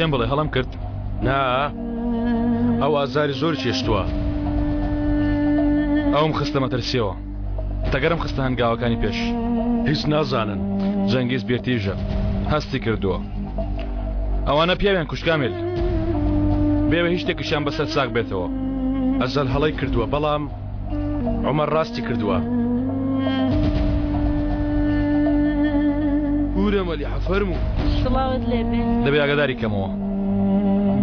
پێم بڵێ هەڵەم کرد؟ نا، ئەو ئازاری زۆری چێشتووە. ئەوم خستە مەترسیەوە. تەگەرم خستە هەنگاوەکانی پێش. هیچ نازانن. جەنگیز بیرتیژە. هەستی کردووە. ئەوانە پیاویان کوشت کامیل. بێوە هیچ شتێکیشیان بەسەر ساغ بێتەوە. ئەزەل هەڵەی کردووە بەڵام عومەر ڕاستی کردووە. پورە مەلیحە فەرموو. سڵاوت لێ بێ. دەبێ ئاگاداری کەمەوە.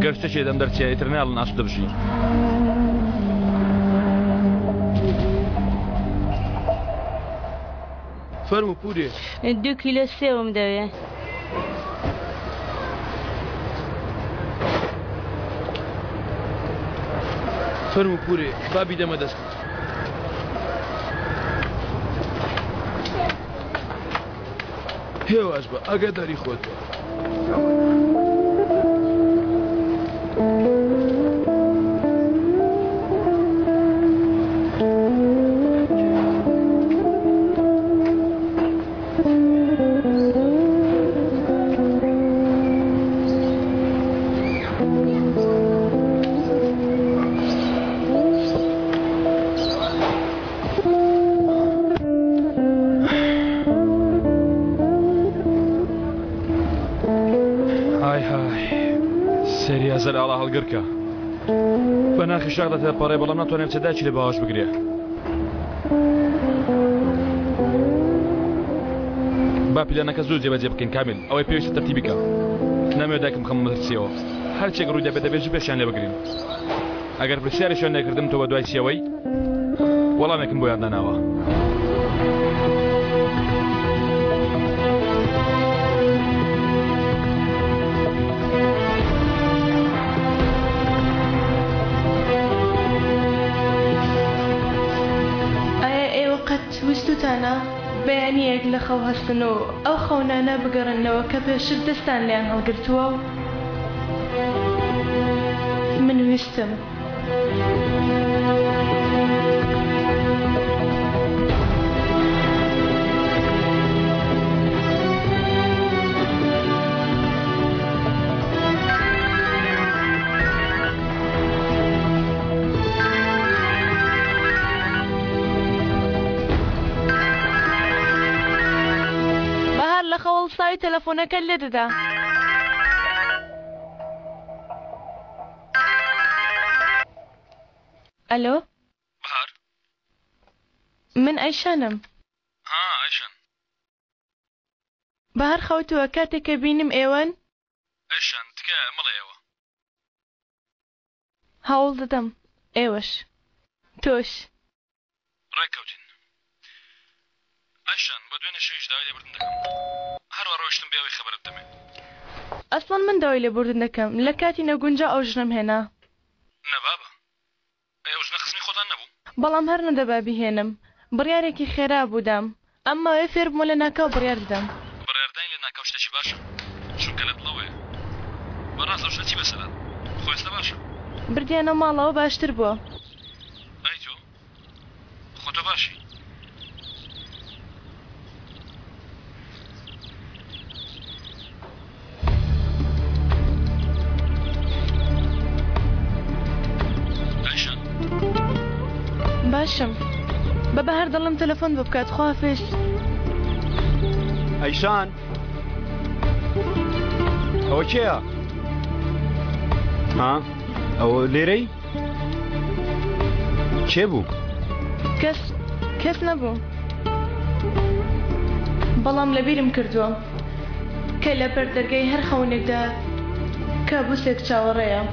گەر شتێکی لەدەم دەرچێ ئیتر نایەڵن ئاسوودە بژی. فەرموو پورێ. دوو کیلۆ سێوم دەوێ. فەرموو پورێ با بیدەمە دەستت. هێواش بە ئاگاداری خۆت بە. های های سەری ئەزەل ئاڵا هەڵگرکە بە ناخی شاخ دەتێپەڕێ بەڵام ناتوانێت بچێ دایکی لە باوەش بگرێ با پیلانەکە زوو جێبەجێ بکەین کامیل ئەوەی پێویستە تەرتیبی کە نامەوێت دایکم بخەمە مەترسیەوە هەرچێک ڕووی دەبێت دەبێت زوو پێشیان لێ بگرین ئەگەر پرسیارێکیان لێکردم تۆ بەدوای چیەوەی وەڵامێکم بۆیان داناوە. ئایا ئێوە قەت ویستوتانە بەیانییەک لە خەو هەستن و ئەو خەونانە بگەڕێننەوە کە پێشتر دەستتان لێیان هەڵگرتووە و من ویستم. بەهار لە خەو هەڵساوی تەلەفۆنەکە لێدەدا. ئەلۆ بەهار من ئەیشانم. ها ئەیشان. بەهار خەوتووە کاتێک کە بینیم ئێوەن. ئەیشان تکایە مەڵێ ئێوە. هەوڵ دەدەم ئێوەش تۆش. ڕێککەوتین ئەیشان بە دوێنێ شەویش داوای لێبوردن دەکەم هەروا ڕۆیشتم بێ ئەوەی خەبەرت بدەمێ. ئەسڵەن من داوای لێبوردن دەکەم لە کاتی نەگونجاو ئەو ژنەم هێنا. نە بابە ئەی ئەو ژنە خزمی خۆتان نەبوو؟ بەڵام هەر نەدەبا بیهێنم بڕیارێکی خێرا بوو دام ئەم ماوەیە فێر بوومە لە ناکاو بڕیار بدەم. بڕیاردانی لە ناکاو شتێکی باشە چونکە لە دڵەوەیە. بەڕاست ئەو ژنە چی بەسەر هات؟ خۆ ئێستا باشە. بردیانە ماڵەوە باشتر بووە. ئەی تۆ؟ خۆ تۆ باشی؟ باشم بە بەهار دەڵێم تەلەفۆن بۆ بکات خواحافیز. ئەیشان ئەوە کێیە؟ ها ئەوە لێرەی؟ کێ بوو؟ کەس کەس نەبوو بەڵام لەبیرم کردووە کە لە بەر دەرگای هەر خەونێکدا کابوسێک چاوەڕێیە.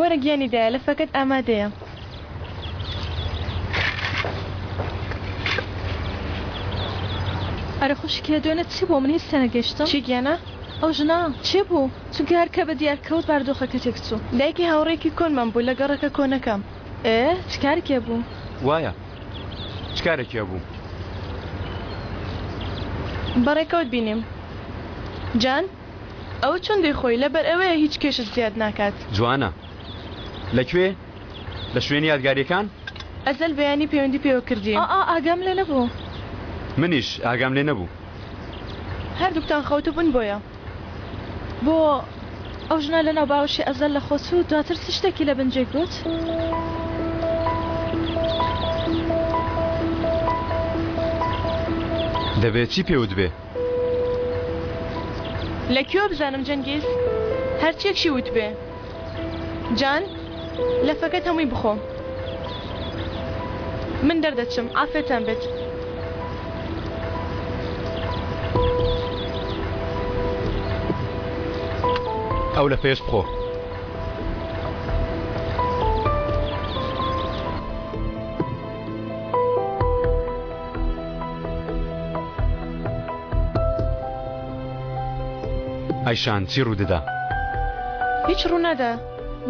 وەرە گیانی دایە لەفەکەت ئامادەیە. ئەرێ خوشکێ دوێنێ چی بوو من هیچ تێنەگەیشتم. چی گیانە؟ ئەو ژنە کێ بوو؟ چونکە هەر کە بە دیار کەوت بارودۆخەکە تێکچوو. دایکی هاوڕێیەکی کۆنمان بوو لە گەڕەکە کۆنەکە. ئێ چ کارێکی بوو؟ وایە چ کارێکی هەبوو؟ بە ڕێکەوت بینیم. جان ئەوە چۆن دەیخۆی لەبەر ئەوەیە هیچ کێشت زیاد ناکات. جوانە لە کوێ؟ لە شوێنی یادگاریەکان؟ ئەزەل بەیانی پەیوەندی پێوە کردین. ئا ئا ئاگام لێ نەبوو. منیش ئاگام لێ نەبوو. هەردووکتان خەوتبوون بۆیە. بۆ ئەو ژنە لەناو باوەشی ئەزەل لە خۆ چوو دواتر چ شتێکی لە بن جێ گوت؟ دەبێ چی پێ وتبێ؟ لە کوێوە بزانم جەنگیز؟ هەرچیەکشی وتبێ. جان لەفەکەت هەمووی بخۆ. من دەردەچم عافێتان بێت. ئەو لە پێش بخۆ. ئایشان چی ڕوودەدا؟ هیچ ڕوونادا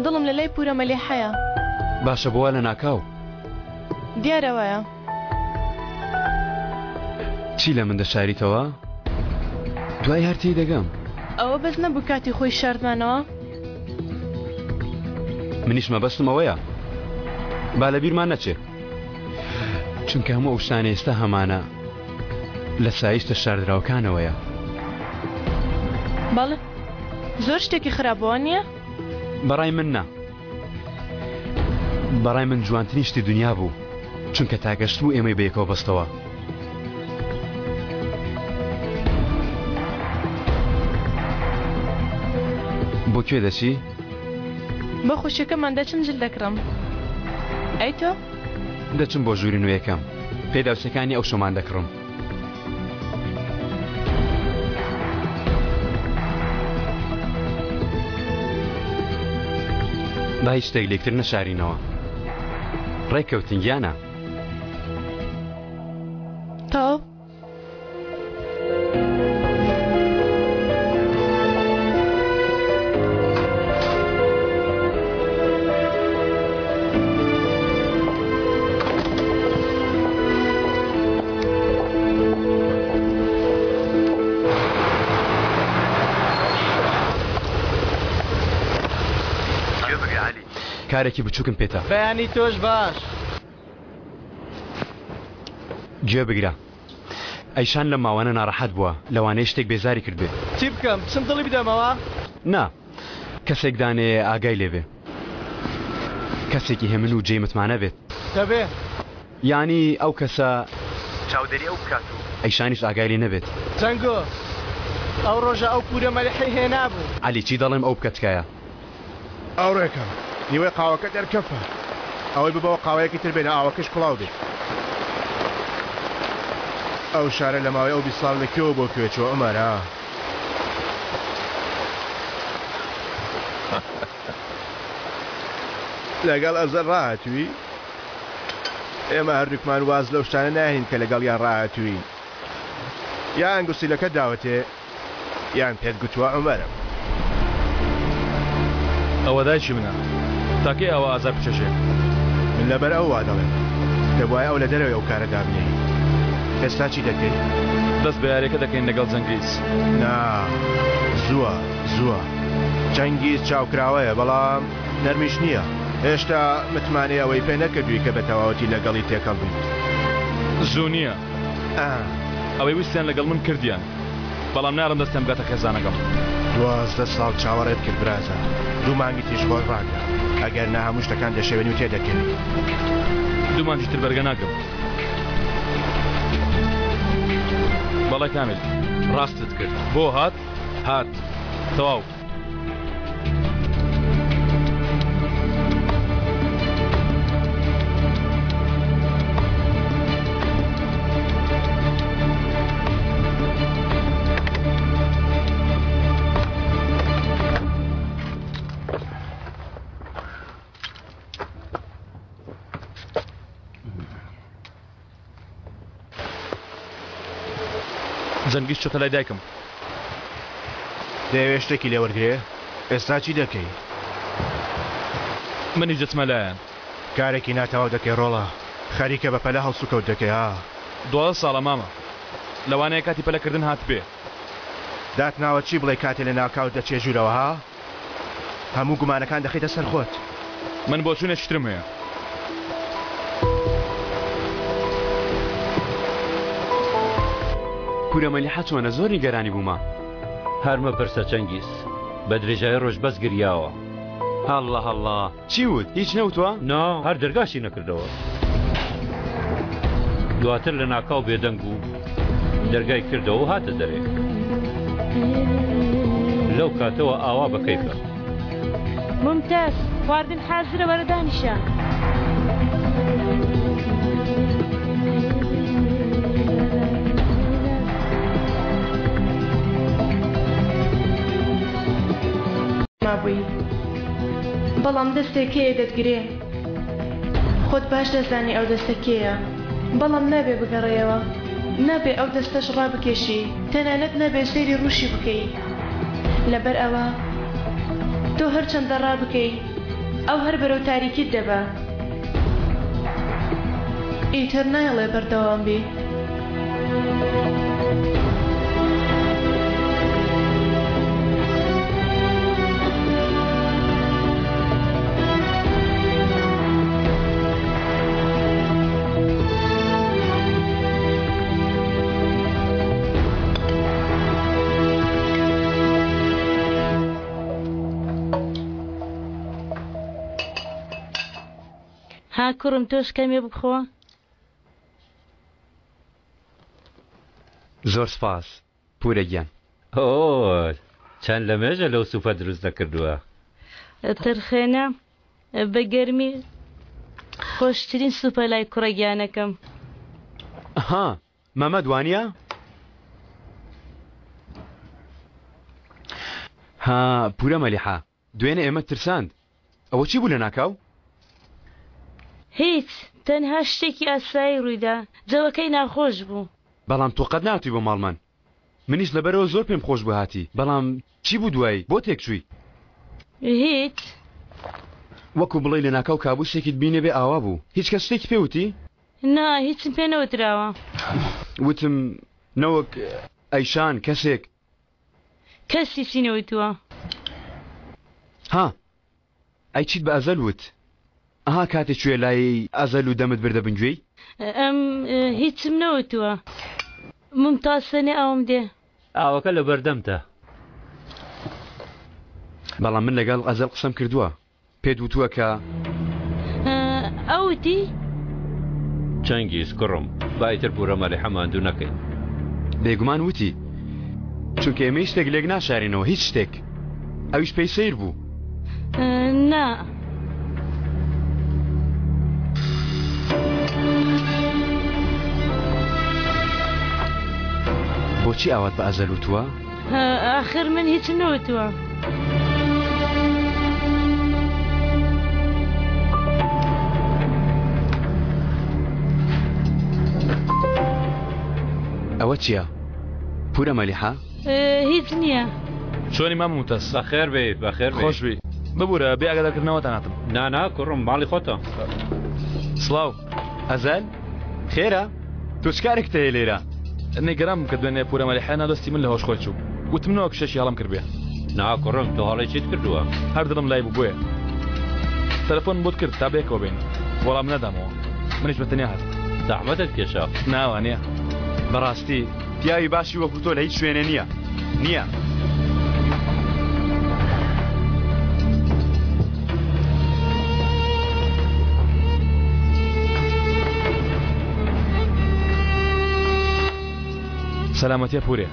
دڵم لە لای پورە مەلیحەیە. باشە بۆ وا لەناکاو؟ دیارە وایە. چی لە من دەشاریتەوە؟ دوای هەر تێی دەگەم. ئەوە بەس نەبوو کاتی خۆی شاردمانەوە؟ منیش مەبەستم ئەوەیە. با لە بیرمان نەچێ. چونکە هەموو ئەو شتانە ئێستا هەمانە لە سایەی شتە شاردراوەکانەوەیە. بەڵێ زۆر شتێکی خراپ بووە نییە؟ بەڕای من نا. بەڕای من جوانترین شتی دنیا بوو چونکە تاکە شت بوو ئێمەی بەیەکەوە بەستەوە. بۆ کوێ دەچی؟ بۆ خوشکەکەمان دەچم جل دەکڕم. ئەی تۆ؟ دەچم بۆ ژووری نوێیەکەم پێداویستیەکانی ئەو شەومان دەکڕم. با هیچ شتێک لێکتر نەشارینەوە. ڕێککەوتین گیانە. تەواو. کارێکی بچووکم پێتە. بەیانی تۆش باش. گوێ بگرە ئەیشان لەم ماوانە ناڕەحەت بووە لەوانەیە شتێک بێزاری کردبێ. چی بکەم بچم دڵی بدەمەوە؟ نا کەسێک دانێ ئاگای لێ بێ کەسێکی هێمن و جێی متمانە بێت. دەبێ. یانی ئەو کەسە چاودێری ئەو بکات و ئەیشانیش ئاگای لێ نەبێت. جەنگۆ ئەو ڕۆژە ئەو پورە مەلحەی هێنابوو. عەلی چی دەڵێم ئەو بکە تکایە. ئاوڕێکە نیوەی قاوەکە دەرکەفە ئەوەی ببەوە قاوەیەکی تر بێنە ئاوەکەش کوڵاو بێ. ئەو شارە لە ماوەی ئەو 20 ساڵ لە کوێوە بۆ کوێ چووە عومەر ها؟ لەگەڵ ئەزەر ڕاهاتووی؟ ئێمە هەردووکمان واز لەو شتانە ناهێنین کە لەگەڵیان ڕاهاتووین. یا ئەنگوستیلەکەت داوەتێ یان پێت گوتووە عومەرم. ئەوە دایکی منە. تا کەی ئاوا ئازار بچێژێ؟ من لەبەر ئەو وا دەڵێم. دەبوایە ئەو لە دەرەوەی ئەو کارە دابنێی. ئێستا چی دەکەی؟ دەست بە یاریەکە دەکەین لەگەڵ جەنگیز. نا زووە زووە. جەنگیز چاوکراوەیە بەڵام نەرمیش نییە. هێشتا متمانەی ئەوەی پێ نەکردووی کە بە تەواوەتی لەگەڵی تێکەڵ بیت. زوو نییە. ئەوەی ویستیان لەگەڵ من کردیان. بەڵام ناڵێم دەستیان بگاتە خێزانەکەم. 12 ساڵ چاوەڕێت کرد برازا دوو مانگی تریش خۆت ڕاگرە ئەگەر نا هەموو شتەکان دەشێوێنی و تێدەکەوی. دوو مانگی تر بەرگە ناگرم. بەڵێ کامیل. ڕاستت کرد. بۆ هات؟ هات. تەواو. جەنگیز چۆتە لای دایکم. دەیەوێ شتێکی لێ وەرگرێ؟ ئێستا چی دەکەی؟ منیش دەچمە لایان. کارێکی ناتەواو دەکەی ڕۆڵە. خەریکە بە پەلە هەڵسوکەوت دەکەی ها. 12 ساڵە مامە. لەوانەیە کاتی پەلەکردن هاتبێ. داتناوە چی بڵێی کاتێ لەناکاو دەچیە ژوورەوە ها؟ هەموو گومانەکان دەخەیتە سەر خۆت. من بۆچوونێکی ترم هەیە. پورە مەلیحە چۆنە؟ زۆر نیگەرانی بوومە. هەر مەپرسە چەنگیز، بە درێژایی ڕۆژ بەس گریاوە. هەڵڵا هەڵڵا، چی وت؟ هیچ نەوتوە؟ نا، هەر دەرگاشی نەکردەوە. دواتر لە ناکاو بێدەنگ بوو، دەرگای کردەوە و هاتە دەرێ. لەو کاتەوە ئاوا بە کەیفە. مومتاز، خواردن حازرە وەرە دانیشە. مابووی بەڵام دەستێک هەیە دەتگرێ خۆت باش دەزانی ئەو دەستە کێیە بەڵام نابێ بگەڕێیەوە نابێ ئەو دەستەش ڕابکێشی تەنانەت نابێ سەیری ڕووشی بکەی لەبەر ئەوە تۆ هەرچەندە ڕابکەی ئەو هەر بەرەو تاریکیت دەبا ئیتر نایەڵێ بەردەوام بی. ها کوڕم تۆش کەمێ بخۆ. زۆر سپاس پورە گیان. ئۆ چەند لەمێژە لەو سوپە دروست نەکردووە. ترخێنە بە گەرمی خۆشترین سوپە لای کوڕە گیانەکەم. ئەها مەمەد وانیە؟ ها پورە مەلیحە دوێنێ ئێمەت ترساند ئەوە چی بوو لەناکاو؟ هیچ تەنها شتێکی ئاسایی ڕوویدا جەوەکەی ناخۆش بوو. بەڵام تۆ قەت نەهاتووی بۆ ماڵمان منیش لەبەرئەوە زۆر پێم خۆش بوو هاتی بەڵام چی بوو دوایی بۆ تێکچووی؟ هیچ. وەکو بڵێی لەناکاو کابوسێکیت بینێبێ ئاوا بوو هیچ کەس شتێکی پێ وتی؟ نا هیچم پێ نەوتراوە. وتم نەوەک ئەیشان کەسێک. کەس هیچی نەوتووە. ها ئەی چیت بە ئەزەل وت؟ ئەها کاتێ چویە لای ئەزەل و دەمت بردە بن گوێی؟ ئەم هیچم نەوتووە. مومتاز سەنێ ئاوم دێ. ئاوەکە لە بەردەمتە. بەڵام من لەگەڵ ئەزەل قسەم کردووە. پێت وتووە کە. ئەو وتی. چەنگیز کوڕم، با ئیتر پوورە مەلیحە ماندوو نەکەین. بێگومان وتی. چونکە ئێمە هیچ شتێک لێک ناشارینەوە، هیچ شتێک. ئەویش پێی سەیر بوو. نا. بۆچی ئاوات بە ئەزەل وتووە؟ ئاخر من هیچم نەوتووە. ئەوە چییە؟ پورە مەلیحە؟ هیچ نییە. چۆنی مام موتەس؟ بەخێر بێی بەخێر بێی. خۆش بی. ببورە بێ ئاگادارکردنەوەتان هاتم. نا نا کوڕم ماڵی خۆتە. سڵاو. ئەزەل؟ خێرە؟ تۆ چ کارێکت هەیە لێرە؟ نیگەران بووم کە دوێنێ پورە مەلیحە ناو دەستی من لە هۆش خۆی چوو. وتم نەوەک شتێکی هەڵەم کردبێ. نا کوڕم تۆ هەڵەی چیت کردووە؟ هەر دڵم لای بوو بۆیە تەلەفۆنم بۆت کرد تا بەیەکەوە بێین. وەڵام نەدامەوە. منیش بە تەنیا هاتم. زەحمەتت کێشا. نا وانیە. بەڕاستی پیاوی باشی وەکو تۆ لە هیچ شوێنێ نییە. نییە. سەلامەتیە پورێ.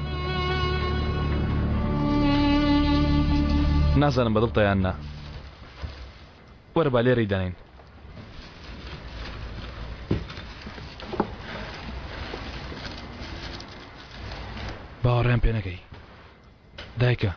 نازانم بەدڵتە یان نا. وەرە با لێرەی دانێین. باوەڕیان پێ نەکەی دایکە.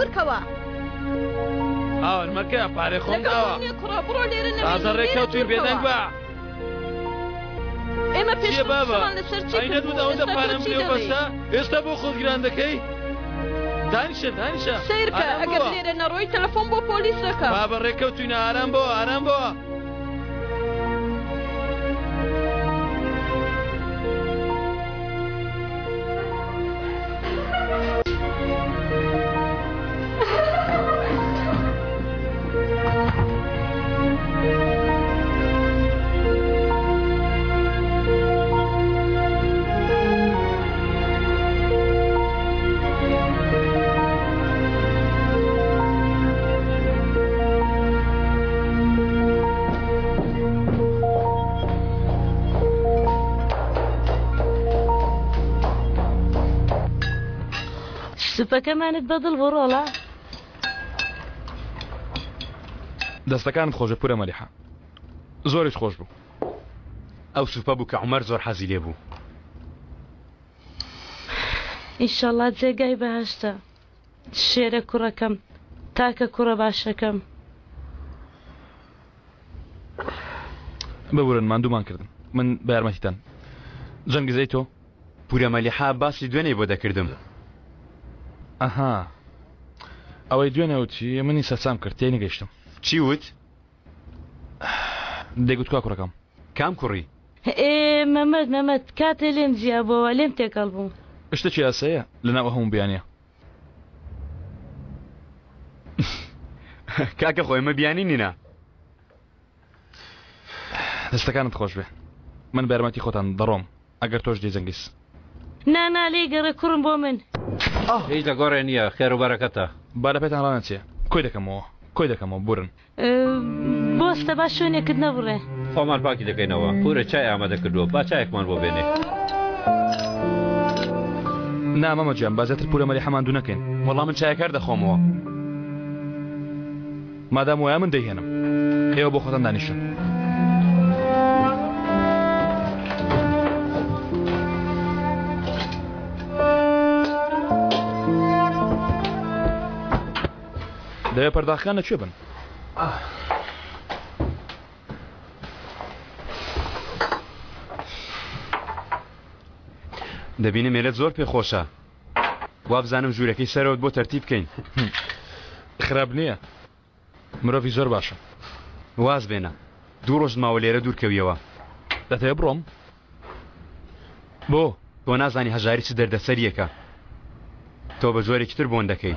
دوورکەوە. هاوار مەکە پارەی خۆم لەگەڵ داوە. تۆ نییە کوڕە بڕۆ لێرە تازە نەمێنی لێرە ڕێککەوتوین دوورکەوە. بێدەنگ بە. ئێمە چییە پێشتر بابە؟ قسەمان لەسەر چی ئەی کرد نەتوت بوو ئەوەندە ئێستا تۆ پارەم چی لێ دەڵێی؟ بەسە ئێستا بۆ خۆت گران دەکەی؟ دانیشە دانیشە سەیرکە ئارام ئەگەر بۆوە. لێرە نەڕۆی تەلەفۆن بۆ پۆلیس دەکەم. بابە ڕێککەوتوینە ئارام بۆوە ئارام بۆوە. سوپەکەمانت بەدڵ بوو ڕۆڵە؟ دەستەکانت خۆشە پورە مەلیحە زۆریش خۆش بوو. ئەو سوپە بوو کە عومەر زۆر حەزی لێ بوو. ئیشەڵا جێگای بەهەشتە شێرە کوڕەکەم تاکە کوڕە باشەکەم. ببورن ماندوومان کردن من بە یارمەتیتان جەنگیز ئەی تۆ؟ پورە مەلیحە باسی دوێنێی بۆ دەکردم. ئەها ئەوەی دوێنێ وتی منی سەرسام کرد تێی نەگەیشتم. چی وت؟ دەیگوت کوا کوڕەکەم؟ کام کوڕی؟ ئێ مەمەد مەمەد کاتێ لێم جیا بۆوە لێم تێکەڵ بوو. شتێکی ئاساییە لەناو ئەو هەموو بیانیە. کاکە خۆ ئێمە بیانی نینە. دەستەکانت خۆش بێ من بە یارمەتی خۆتان دەڕۆم ئەگەر تۆش دێی جەنگیز. نا نا لێی گەڕێ کوڕم بۆ من. هیچ لە گۆڕێ نییە خێر و بەرەکەتە. با لە پێتان ڕانەچێ کۆی دەکەمەوە کۆی دەکەمەوە بورن. بۆستە با شوێنێکت نەبڕێ. خۆمان پاکی دەکەینەوە پورە چای ئامادە کردووە با چایەکمان بۆ بێنێ. نا مامە گیان با زیاتر پورە مەلیحە ماندوو نەکەین. وەڵا من چایەک هەر دەخۆمەوە. مادام وایە من دەیهێنم ئێوە بۆ خۆتان دانیشن. دەوێ پەرداخەکان لە کوێ بن؟ دەبینم ئێرەت زۆر پێ خۆشە. وابزانم ژوورەکەی سەرەوەت بۆ تەرتیب بکەین. خراپ نییە. مرۆڤی زۆر باشە. واز بێنە. دوو ڕۆژت ماوە لێرە دوور کەویەوە. دەتەوێ بڕۆم؟ بۆ؟ تۆ نازانی هەژاری چ دەردەسەریەکە. تۆ بە جۆرێکی تر بۆن دەکەی.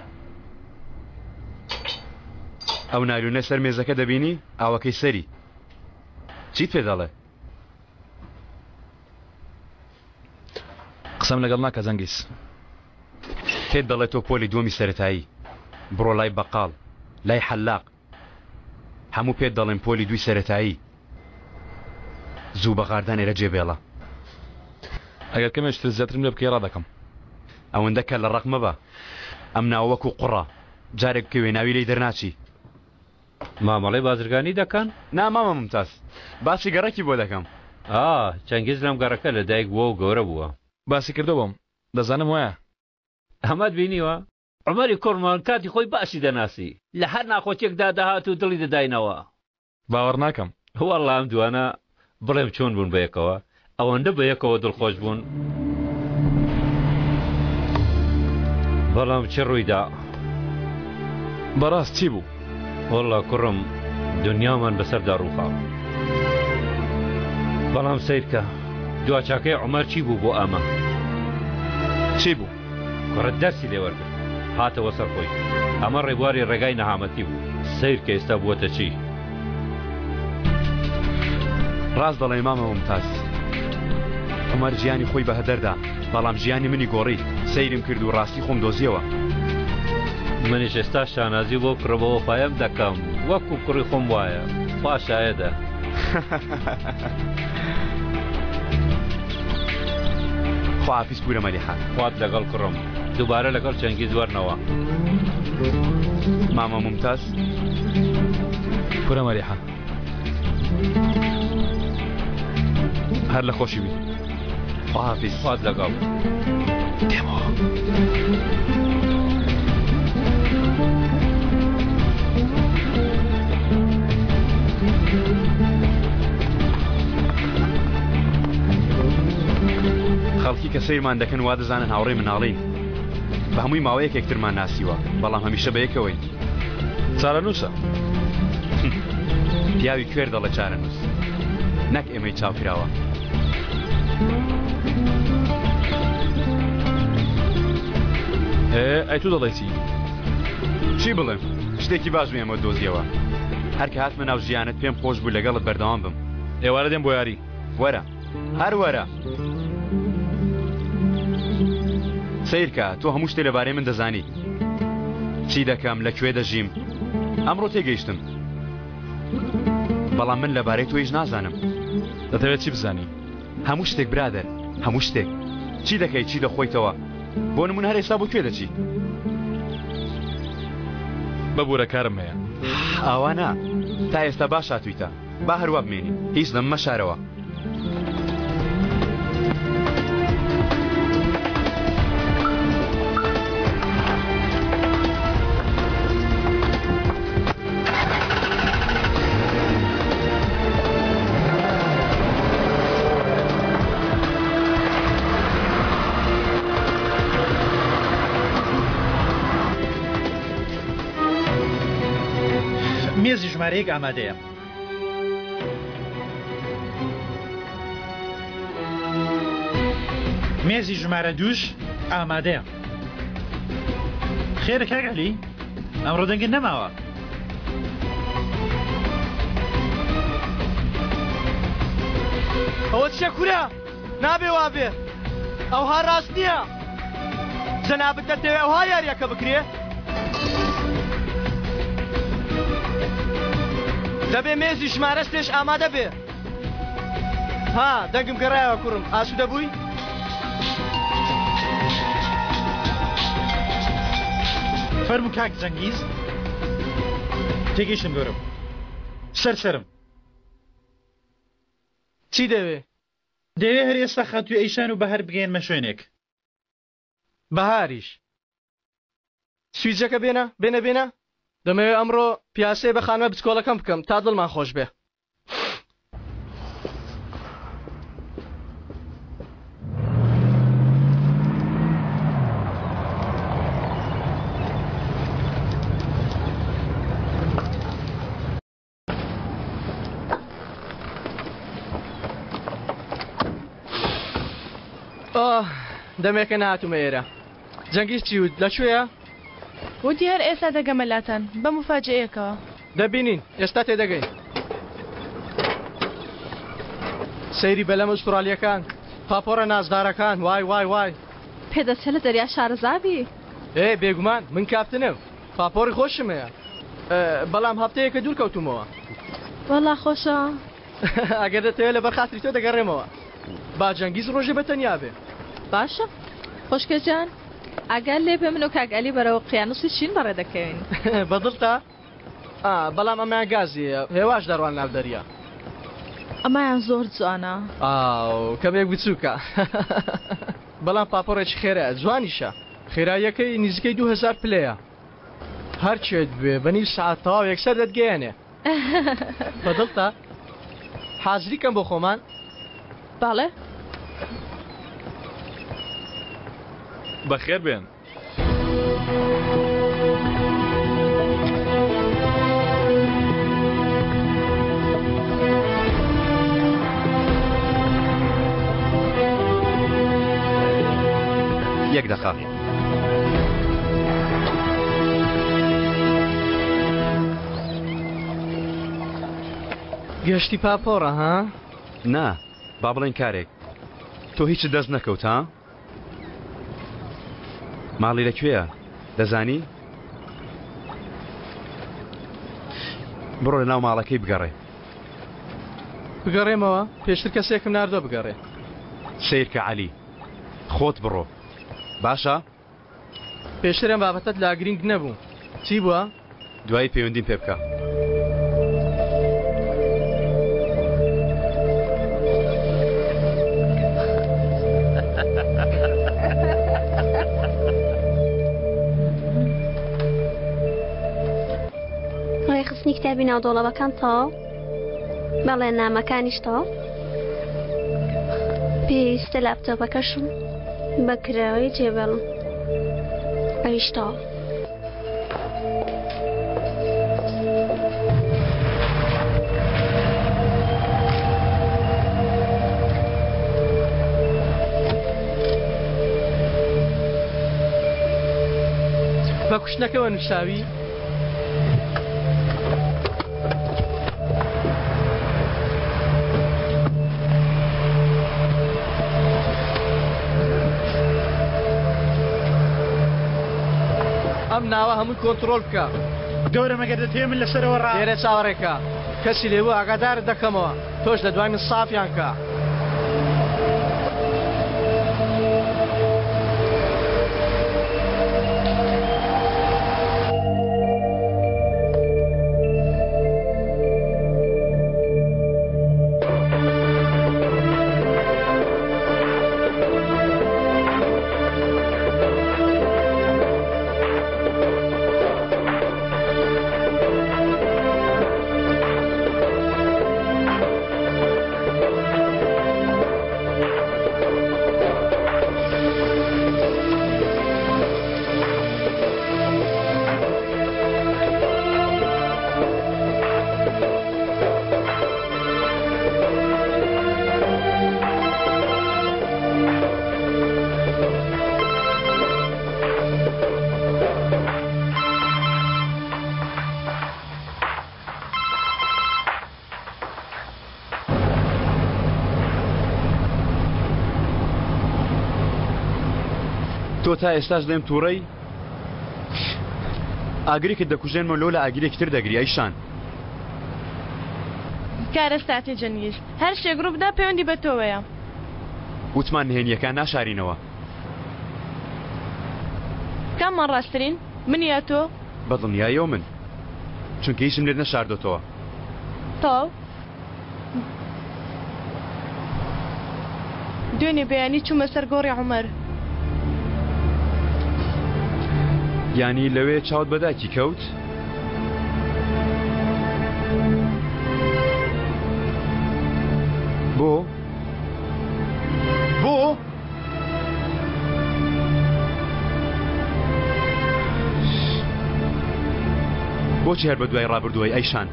ئەو نایلۆنە سەر مێزەکە دەبینی؟ ئاوەکەی سەری. چیت پێ دەڵێ؟ قسەم لەگەڵ ناکە جەنگیز. پێت دەڵێ تۆ پۆلی دووەمی سەرەتایی. بڕۆ لای بەقاڵ. لای حەلاق. هەموو پێت دەڵێن پۆلی دووی سەرەتایی. زوو بە غاردان ئێرە جێ بێڵە. ئەگەر کەمێک تر زیاترم لێ بکەی ڕادەکەم. ئەوەندە کەللە ڕەق مەبە. ئەم ناوە وەکوو قوڕە. جارێک بکەوێ ناوی لێی دەرناچی. مامەڵەی بازرگانی دەکەن؟ نا مامە مومتاز. باسی گەڕەکی بۆ دەکەم. ئا، چەنگیز لەم گەڕەکە لە دایک بووە و گەورە بووە. باسی کردووە بۆم. دەزانم وایە. ئەمەت بینیوە؟ عومەری کوڕمان کاتی خۆی باشی دەناسی. لە هەر ناخۆشیەکدا دەهات و دڵی دەداینەوە. باوەڕ ناکەم. وەڵڵا ئەم دوانە بڵێم چۆن بوون بەیەکەوە ئەوەندە بەیەکەوە دڵخۆش بوون. بەڵام چی ڕوویدا؟ بەڕاست چی بوو؟ وەڵڵا کوڕم دنیامان بەسەردا ڕووخا. بەڵام سەیرکە دواچاکەی عومەر چی بوو بۆ ئەمە؟ چی بوو؟ کوڕە دەرسی لێ وەرگرت هاتەوە سەر خۆی. ئەمە ڕێبواری ڕێگای نەهامەتی بوو. سەیرکە ئێستا بووەتە چی؟ ڕاست دەڵێی مامە مومتاز. عومەر ژیانی خۆی بە هەدەر دا، بەڵام ژیانی منی گۆڕی. سەیرم کرد و ڕاستی خۆم دۆزیەوە. منیش ئێستا شانازی بەو کوڕە بەوەفایەم دەکەم، وەکو کوڕی خۆم وایە. خوا شایەدە. خواحافیز پورە مەلیحە. خوات لەگەڵ کوڕم. دووبارە لەگەڵ چەنگیز وەرنەوە. مامە مومتاز. پورە مەلیحە. هەر لە خۆشی بی. خواحافیز. خوات لەگەڵ. دێمەوە. خەڵکی کە سەیرمان دەکەن وا دەزانن هاوڕێی مناڵین. بە هەمووی ماوەیەک یەکترمان ناسیوە، بەڵام هەمیشە بە یەکەوەین. چارەنووسە. پیاوی کوێر دەڵێ چارەنووس، نەک ئێمەی چاوکراوە. ئێ، ئەی تۆ دەڵێی چی؟ چی بڵێم؟ شتێکی باش بوو ئێمەت دۆزیەوە. هەر کە هاتمە ناو ژیانت پێم خۆش بوو لەگەڵت بەردەوام بم. ئێوارە دێم بۆ یاری. وەرە. هەر وەرە. سەیرکە، تۆ هەموو شتێ لەبارەی من دەزانی. چی دەکەم، لە کوێ دەژیم. ئەمڕۆ تێگەیشتم. بەڵام من لەبارەی تۆ هیچ نازانم. دەتەوێت چی بزانی؟ هەموو شتێک برادەر، هەموو شتێک. چی دەکەی، چی دەخۆیتەوە؟ بۆ نموونە هەر ئێستا بۆ کوێ دەچی؟ ببوورە کارم هەیە. ئاوا نا. تا ئێستا باش هاتوویتە. با هەر وا بمێنی. هیچ لەم مەشارەوە. مێزی ژمارە یەک ئامادەیە. مێزی ژمارە دووش ئامادەیە. خێرە کاک عەلی؟ ئەمڕۆ دەنگت نەماوە. ئەوە چیە کورە؟ نابێ وابێ. ئەوها ڕاست نییە. جەنابت دەتەوێ ئەوها یاریەکە بکرێ؟ دەبێ مێزی ژمارە سێش ئامادە بێ. ها دەنگم گەڕایەوە کوڕم ئاسوودە بووی؟ فەرموو کاک جەنگیز. تێگەیشتم گەورەم. سەر سەرم. چی دەوێ؟ دەوێ هەر ئێستا خاتوو ئەیشان و بەهار بگەیەنمە شوێنێک. بەهاریش. سویجەکە بێنە، بێنە بێنە. دەمەوێ ئەمڕۆ پیاسەیە بە خانمە بچکۆڵەکەم بکەم تا دڵمان خۆش بێ. ئاه دەمێکە نەهاتوومە ئێرە. جەنگیز چی وت؟ لە کوێیە؟ وتی هەر ئێستا دەگەمە لاتان بە موفاجەیەکەوە. دەبینین، ئێستا تێدەگەین. سەیری بەلەمە ئوسترالییەکان، پاپۆڕە نازدارەکان، وای وای وای. پێدەچێ لە دەریا شارەزا بی. ئێ بێگومان، من کاپتنم. پاپۆڕی خۆشم هەیە. بەڵام هەفتەیەکە دوور کەوتوومەوە. وەڵا خۆشە. ئەگەر دەتەوێ لەبەر خاتری تۆ دەگەڕێمەوە. با جەنگیز ڕۆژێ بە تەنیا بێ. باشە خوشکە جان ئاگات لێ بێ من و کاک ئەلی بەرەو قیانوسی چین بەڕێ دەکەوین. بە دڵتە؟ ئا بەڵام ئەمەیان گازییە هێواش دەڕوان ناو دەریا. ئەمەیان زۆر جوانە. ئاو کەمێک بچووکە بەڵام پاپۆڕێکی خێرایە جوانیشە. خێراییەکەی نزیکەی 2000 پلەیە. هەر کوێت بوێ بە نیو سەعات تەواو یەکسەر دەتگەیەنێ. بە دڵتە؟ حازری کەم بۆ خۆمان؟ بەڵێ. بەخێر بێن. یەک دەقە. گەشتی پاپۆڕە ها؟ نا، با بڵێین کارێک. تۆ هیچت دەست نەکەوت ها؟ ماڵی لە کوێیە؟ دەزانی؟ بڕۆ لە ناو ماڵەکەی بگەڕێ. بگەڕێمەوە؟ پێشتر کەسێکم ناردووە بگەڕێ. سەیرکە عەلی، خۆت بڕۆ. باشە؟ پێشتر ئەم بابەتەت لا گرینگ نەبوو. چی بووە؟ دوایی پەیوەندیم پێ بکە. ڕێکخستنی کتابی ناو دۆڵەبەکان تەواو، بەڵێننامەکانیش تەواو. پێویستە لاپتۆپەکەشم بە کراوەی جێبێڵم. ئەویش تەواو. بە کوشتنەکەوە نووساوی؟ ئەم ناوە هەمووی کۆنتڕۆڵ بکە. گەورەم ئەگەر دەتەوێ من لەسەرەوە ڕا. لێرە چاوەڕێکە کەسی لێبوو ئاگادارت دەکەمەوە تۆش لە دوای من سافیان کە. تۆ تا ئێستاش لێم تووڕەی؟ ئاگرێکت دەکوژێنمەوە لۆ لە ئاگرێکی تر دەگری ئەی شان. کارەساتی جەنگیز هەر شتێک ڕووبدا پەیوەندی بە تۆوەیە. وتمان نهێنییەکان ناشارینەوە. کاممان ڕاستترین؟ من یا تۆ؟ بە دڵنیاییەوە من. چونکە هیچم لێت نەشاردۆتەوە. تەواو. دوێنێ بەیانی چوومە سەر گۆڕی عومەر. یانی لەوێ چاوت بە دایکی کەوت؟ بۆ؟ بۆ؟ بۆچی هەر بە دوای ڕابردووەی ئەیشان؟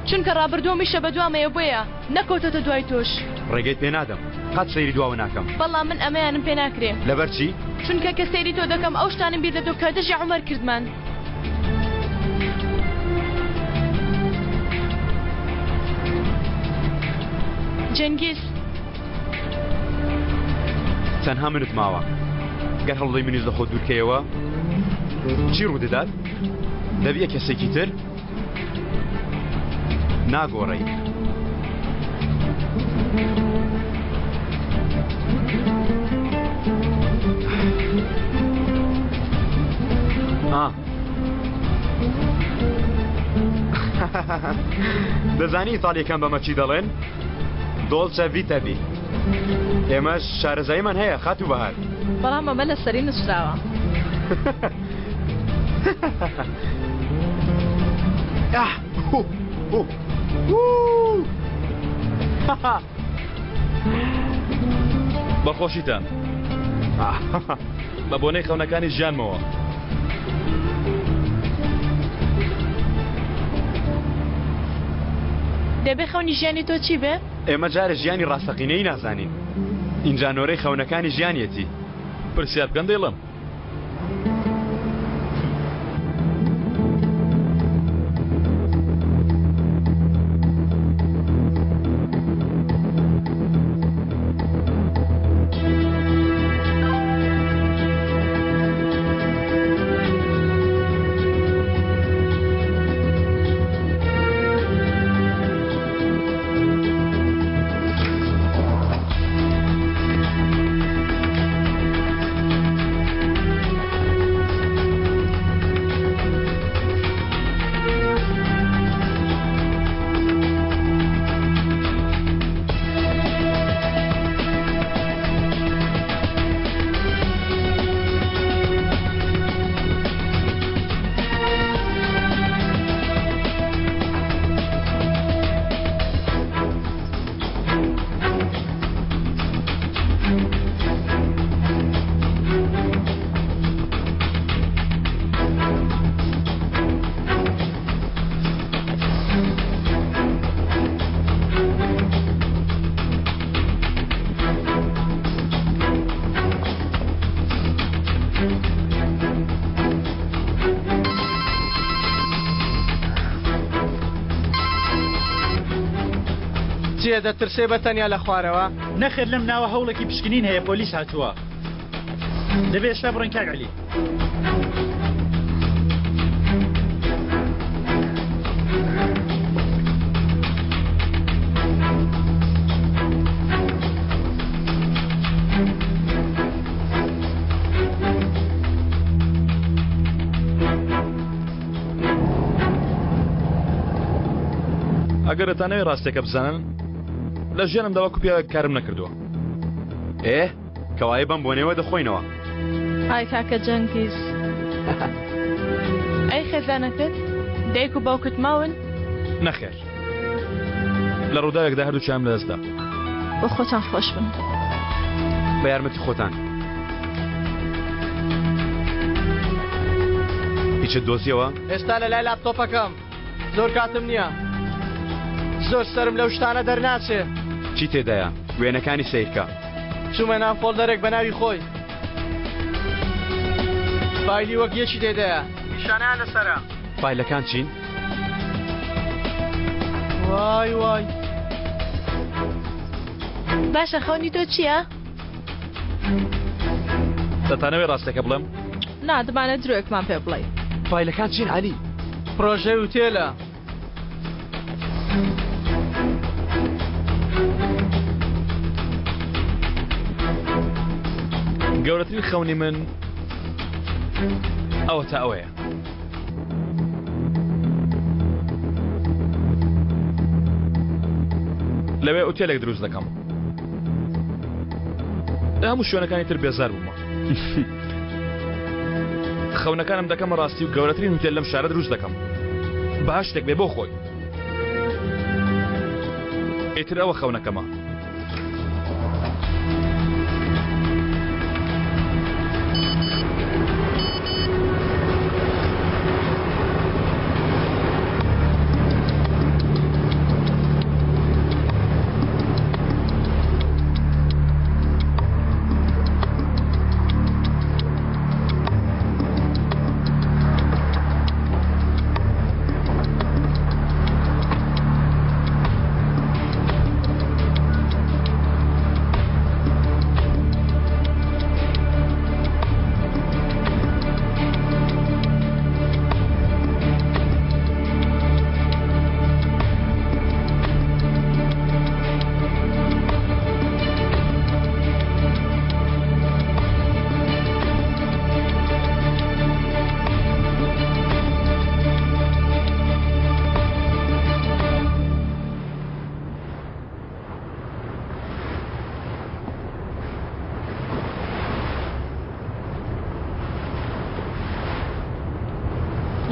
چونکە ڕابردوو هەمیشە بەدوامەیە بۆیە نەکەوتۆتە دوای تۆش. ڕێگەیت پێ نادەم. قەت سەیری دواوە ناکەم. بەڵام من ئەمەیانم پێ ناکرێ. لەبەر چی؟ چونکە کە سەیری تۆ دەکەم ئەو شتانەم بیر دێتەوە کە دژی عومەر کردمان. جەنگیز. تەنها منت ماوە. گەر هەوڵدەی منیش لە خۆت دوورکەیەوە چی ڕوودەدات؟ دەبیە کەسێکی تر؟ ناگۆڕێی. دەزانی ئیتاڵیەکان بەمە چی دەڵێن؟ دۆڵچە ڤیتا بی. ئێمەش شارەزاییمان هەیە خاتوو بەهار. بەڵام ئەمە لەسەری نووسراوە. بە خۆشیتان بە بۆنەی خەونەکانی ژیانمەوە. دەبێ خەونی ژیانی تۆ چی بێ؟ ئێمە جارێ ژیانی ڕاستەقینەی نازانین ئینجا نۆرەی خەونەکانی ژیانیەتی. پرسیار بکەن دەیڵێم. چییە دەترسێ بە تەنیا لە خوارەوە؟ نەخێر لەم ناوە هەوڵێکی پشکنین هەیە پۆلیس هاتووە دەبێ ئێستا بڕۆین کاک عەلی. ئەگەر ئەتانەوێ ڕاستێکە بزانن لە ژیانمدا وەکو پیاوێک کارم نەکردووە. ئێ کەوایە بەم بۆنەیەوە دەخۆینەوە. ئای کاکە جەنگیز. ئەی خێزانەکەت؟ دایک و باوکت ماون؟ نەخێر. لە ڕووداوێکدا هەردووکیانم لەدەستدا. بۆ خۆتان خۆش بن. بە یارمەتی خۆتان. هیچت دۆزیەوە؟ ئێستا لە لای لاپتۆپەکەم. زۆر کاتم نییە. زۆر سەرم لەو شتانە دەرناچێ. چی تێدایە؟ وێنەکانی سەیرکە. چوومە ناو فۆڵدەرێک بە ناوی خۆی. فایلی وەک یەکی تێدایە. نیشانەیان لەسەرە. فایلەکان چین؟ وای وای. باشە خەونی تۆ چییە؟ دەتانەوێ ڕاستەکە بڵێم؟ نا دەمانەوێ درۆیەکمان پێ بڵێی. فایلەکان چین عەلی؟ پرۆژەی ئوتێلە. گەورەترین خەونی من ئەوەتا ئەوەیە. لەوێ ئوتێلێک دروست دەکەم. لە هەموو شوێنەکانی تر بێزار بوومە. خەونەکانم دەکەمە ڕاستی و گەورەترین هوتێل لەم شارە دروست دەکەم. بەهەشتێک بێ بۆ خۆی. ئیتر ئەوە خەونەکەمە.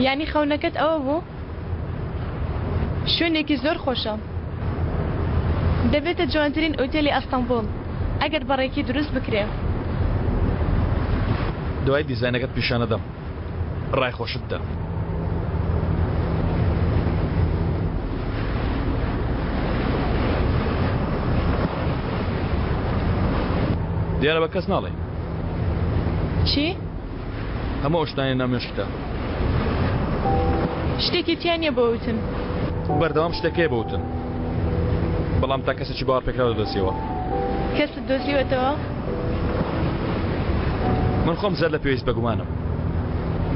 یانی خەونەکەت ئەوە بوو؟ شوێنێکی زۆر خۆشە. دەبێتە جوانترین ئوتێلی ئەستەنبوڵ ئەگەر بە ڕێکی دروست بکرێ. دوای دیزاینەکەت پیشانەدەم ڕای خۆشت دە. دیارە بە کەس ناڵێی. چی؟ هەموو ئەو شتانەی ناو مێشکتە. شتێکی تیا نییە بۆ وتن. بەردەوام شتێک هەیە بۆ وتن. بەڵام تا کەسێکی باوەڕپێکراو دەدۆزیەوە. کەست دۆزیوەتەوە؟ من خۆم زیاد لە پێویست بەگومانم.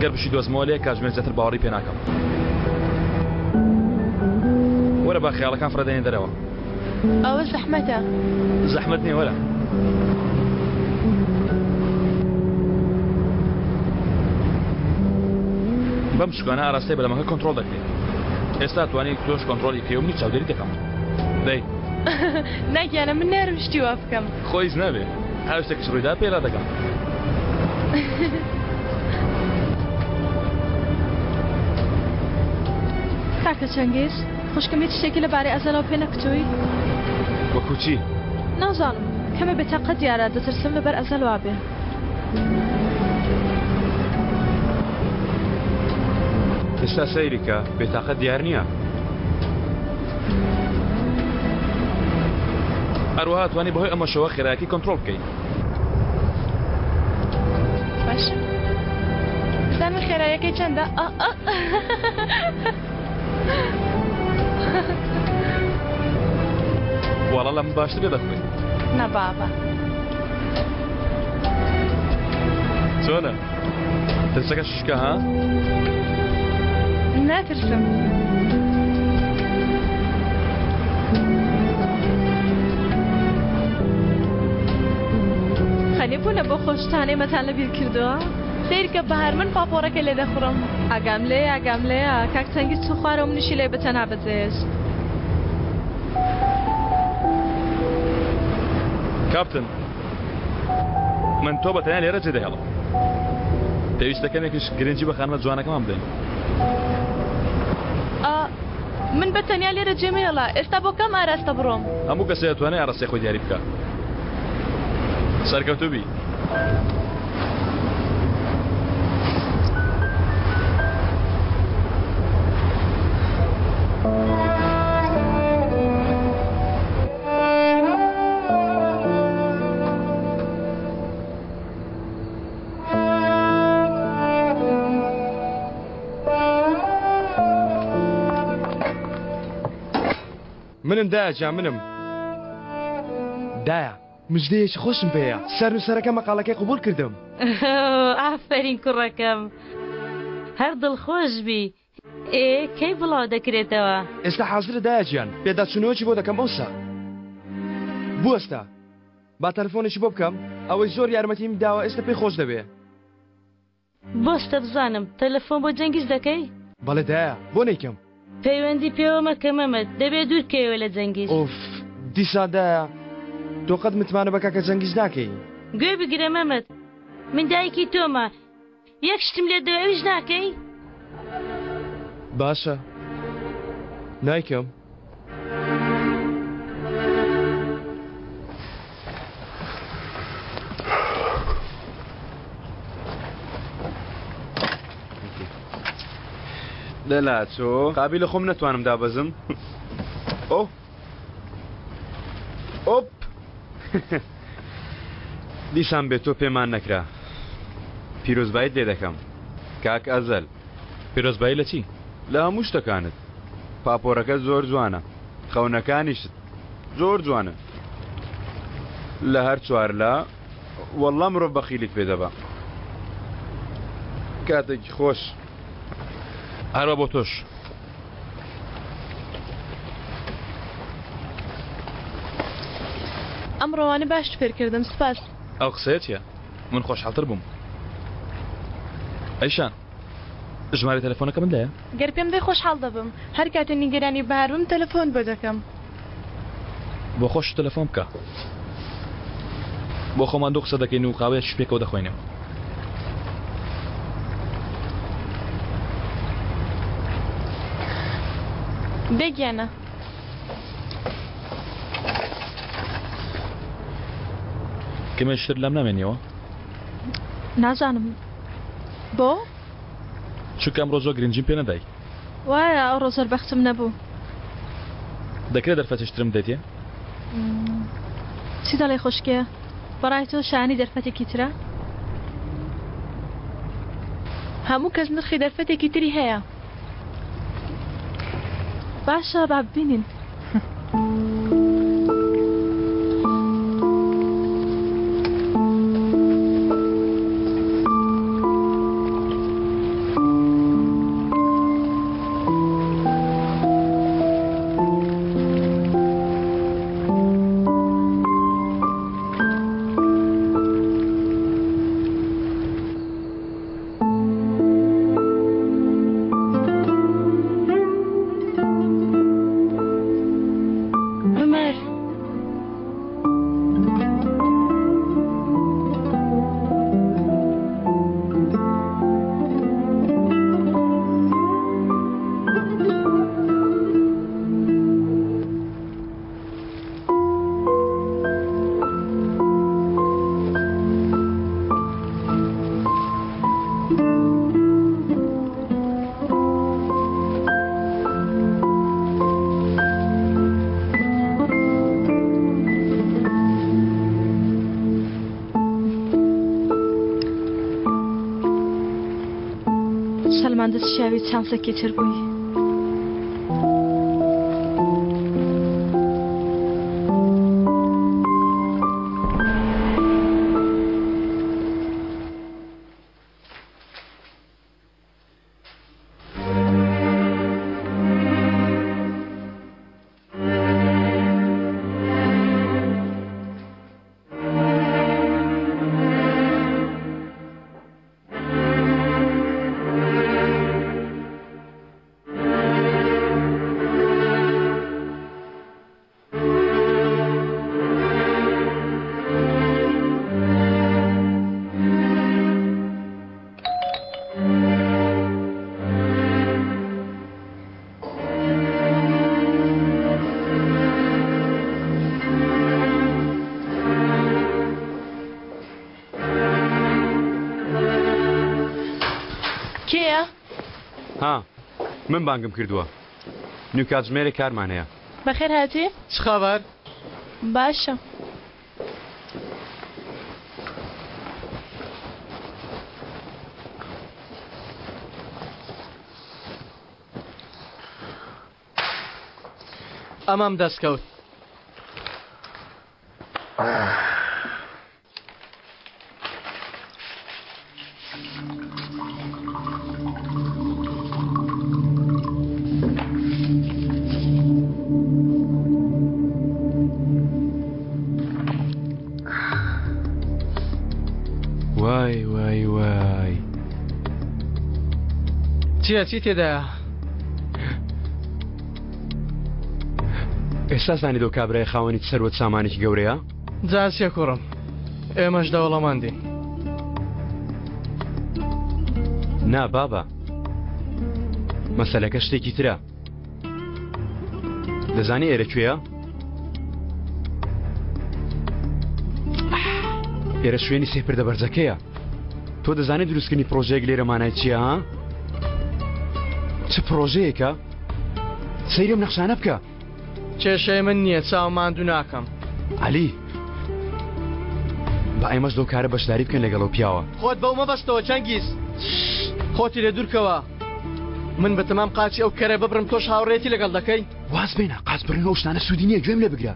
گەر بشیدۆزمەوە لە یەک کاتژمێر زیاتر باوەڕی پێ ناکەم. وەرە با خەیاڵەکان فڕێدەینە دەرەوە. ئەوە زەحمەتە. زەحمەت نییە وەرە. بەم شوکانە ئاراستەی بەلەمەکە کۆنترۆڵ دەکرێت. ئێستا توانی تۆش کۆنترۆڵی بکەی و منیش چاودێری دەکەم. دەی. نا گیانە من نارم شتی وا بکەم. خۆ هیچ نابێ. هەر شتێکیش ڕوویدا پێی ڕادەگەم. کاکە چەنگیز خوشکم هیچ شتێکی لەبارەی ئەزەلەوە پێ نەکوتووی؟ وەکو چی؟ نازانم کەمێ بێتاقەت دیارە دەترسم لەبەر ئەزەل وابێ. ئێستا سەیری کە بێتاقەت دیار نییە. هەروەها توانی بەهۆی ئەمەشەوە خێرایەکەی کۆنترۆڵ بکەی. باشە. خێرایەکەی چەندە؟ وەڵا لە من باشتر لێ دەخوڕی. نا بابە. چۆنە؟ ترسەکە شکا ها؟ ناترسم. خەریک بوونە بۆ خۆشتان ئێمەتان لەبیر کردووە؟ سەیرکە بەهار من پاپۆڕەکە لێ دەخوڕم. ئاگام لێیە ئاگام لێیە کاک چەنگیز چوو خوارەوە منیشی لێ بەتەنها بەجێهێشت. کاپتن من تۆ بە تەنیا لێرە جێدەهێڵم. پێویستە کەمێکیش گرنگی بە خانمە جوانەکەمان بدەین. ئا من بە تەنیا لێرە جێمەهێڵە ئێستا بۆ کام ئاراستە بڕۆم؟ هەموو کەسێ ئەتوانێ ئاراستەی خۆی دیاری بکا. سەرکەوتوو بی. منم دایە جا منم دایە مژدەیەکی خۆشم پێیە سەرنووسەرەکە مەقاڵەکەی قبوڵ کردم. ئافەرین کوڕەکەم هەر دڵخۆش بی ئێ کەی بڵاو دەکرێتەوە؟ ئێستا حازرە دایە گیان پێداچوونەوەکی بۆ دەکەم ئەوسا بوەستە با تەلەفۆنێکی بۆ بکەم ئەوەی زۆر یارمەتیم داوە ئێستا پێی خۆش دەبێ. بوەستە بزانم تەلەفۆن بۆ جەنگیز دەکەی؟ بەڵێ دایە بۆ نەیکەم. پەیوەندی پێوە مەکە مەمەد دەبێ دوور کەویەوە لە جەنگیز. ئۆف دیسان دایە تۆ قەت متمانە بە کاکە جەنگیز ناکەی. گوێ بگرە مەمەد من دایکی تۆمە یەک شتم لێت دەوێ ئەویش ناکەی؟ باشە نایکەم. دەلاچۆ قابیلە خۆم نەتوانم دابەزم ئۆ ئۆپ دیسان بێ تۆ پێمان نەکرا پیرۆزبایت لێ دەکەم کاک ئەزەل. پیرۆزبایی لە چی؟ لە هەموو شتەکانت. پاپۆرەکەت زۆر جوانە. خەونەکانیشت زۆر جوانن. لە هەر چوارلا وەڵڵا مرۆڤ بەخیلیت پێ دەبا. کاتێکی خۆش. هەروا بۆ تۆش. ئەمڕۆ وانە باشت فێرکردم سوپاس. ئەو قسەیە چیە؟ من خۆشحاڵتر بووم. ئەیشان ژمارەی تەلەفۆنەکەمت لایە؟ گەر پێم دەی خۆشحاڵ دەبم. هەر کاتێ نیگەرانی بەهار بم تەلەفۆنت بۆ دەکەم. بۆ خۆشت تەلەفۆن بکە. بۆ خۆمان دوو قسە دەکەین و قاوەیەکیش پێکەوە دەخۆینەوە. بێ گیانە. کەمێکی تر لام نامێنیەوە؟ نازانم بۆ؟ چونکە ئەمڕۆ زۆر گرنگیم پێ نەدای. وایە ئەوڕۆ زۆر بەختم نەبوو. دەکرێت دەرفەتێکی ترم بدەیتێ؟ چی دەڵێی خوشکێ؟ بەڕای تۆ شایانی دەرفەتێکی ترە؟ هەموو کەس نرخی دەرفەتێکی تری هەیە. باشە با ببینین. سەلماندت شیاوی چانسێکی تر بووی. کێیە؟ ها من بانگم کردووە نیو کاتژمێرێک کارمان هەیە. بەخێر هاتی. چ خەبەر؟ باشە. ئەمەم دەست کەوت. وای وای وای چییە چی تێدایە؟ ئێستا زانی دۆ کابرای خاوەنی سەروەت سامانێکی گەورەیە؟ جا چیە کوڕم ئێمەش دەوڵەمەندین. نا بابە مەسەلەکە شتێکی ترە دەزانی ئێرە کوێیە؟ ئێرە شوێنی سێ پردە بەرزەکەیە تۆ دەزانی دروستکردنی پرۆژەیەک لێرە مانای چییە ها؟ چ پرۆژەیەکە؟ سەیرم نەخشانە بکە کێشەی من نییە چاو ماندوو ناکەم. عەلی با ئێمەش لەو کارە بەشداری بکەین لەگەڵ ئەو پیاوە. خۆت بەو مەبەستەوە چەنگیز خۆتی لێ دوورکەوە من بەتەمام قاچی ئەو کەرە ببڕم تۆش هاوڕێیەتی لەگەڵ دەکەی؟ واز بێنە قاچ بڕین و ئەو شتانە سوودی نییە گوێم لێ بگرە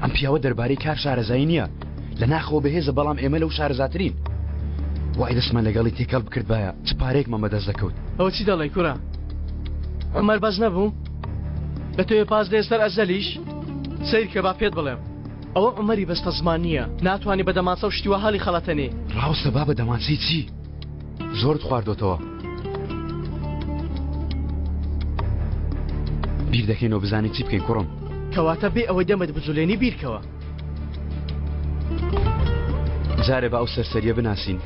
ئەم پیاوە دەربارەی کار شارەزایی نییە لە ناخەوە بەهێزە بەڵام ئێمە لەو شارەزاترین وای دەستمان لەگەڵی تێکەڵ بکردبایە چ پارەیەکمان بەدەست دەکەوت. ئەوە چی دەڵێی کورە عومەر بەس نەبوو؟ دەتەوێ پاس دێ سەر ئەزەلیش؟ سەیرکە با پێت بڵێم ئەوە عومەری بەستە زمان نییە ناتوانانی بە دەمانچە و شتی وا هەڵی خەڵەتەنێ. ڕاوستە بابە دەمانچەی چی؟ زۆرت خواردۆتەوە. بیر دەکەینەوە بزانین چی بکەین کوڕم. کەواتە بێ ئەوەی دەمت بجولێنی بیرکەوە. جارێ با ئەو سەرسەریە بناسین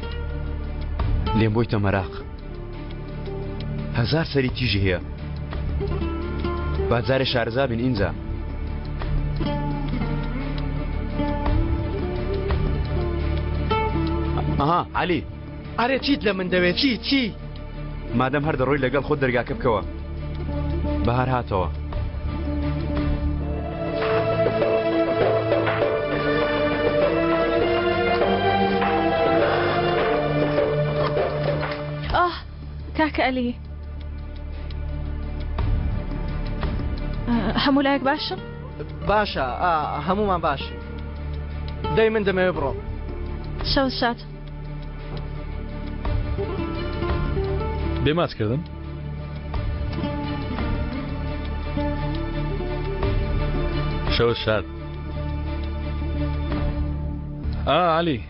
لێم بۆیتە مەراق. هەزار سەری تیژی هەیە با جارێ شارەزا بین ئینجا. ئەها عەلی. ئەرێ چیت لە من دەوێ چی چی؟ مادەم هەر دەڕۆی لەگەڵ خۆت دەرگاکە بکەوە بەهار هاتەوە. ئاه کاکە ئەلی هەموو لایەک باشن؟ باشە هەمومان باشین دەی من دەمەوێ بڕۆم. شەوت شاد. بێ ماچ کردن؟ شەوت شاد. ئا عەلی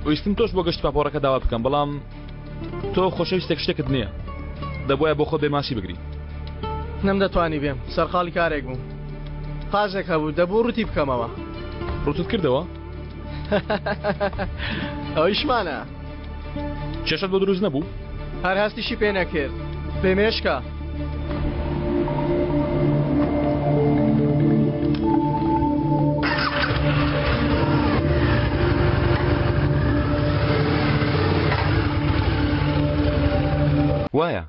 ویستم تۆش بۆ گەشت پاپۆڕەکە داوا بکەم بەڵام تۆ خۆشەویستێک شتێکت نییە دەبواە بۆ خۆ بێ ماسی بگری. نەمدەتوانی بێم سەرقاڵی کارێک بووم قازێک هەبوو دەبوو ڕوتی بکەمەوە. ڕوتت کردەوە؟ ئەویشمانە. کێشەت بۆ دروست نەبوو؟ هەر هەستیشی پێ نەکرد. بێ مێشکە. وایە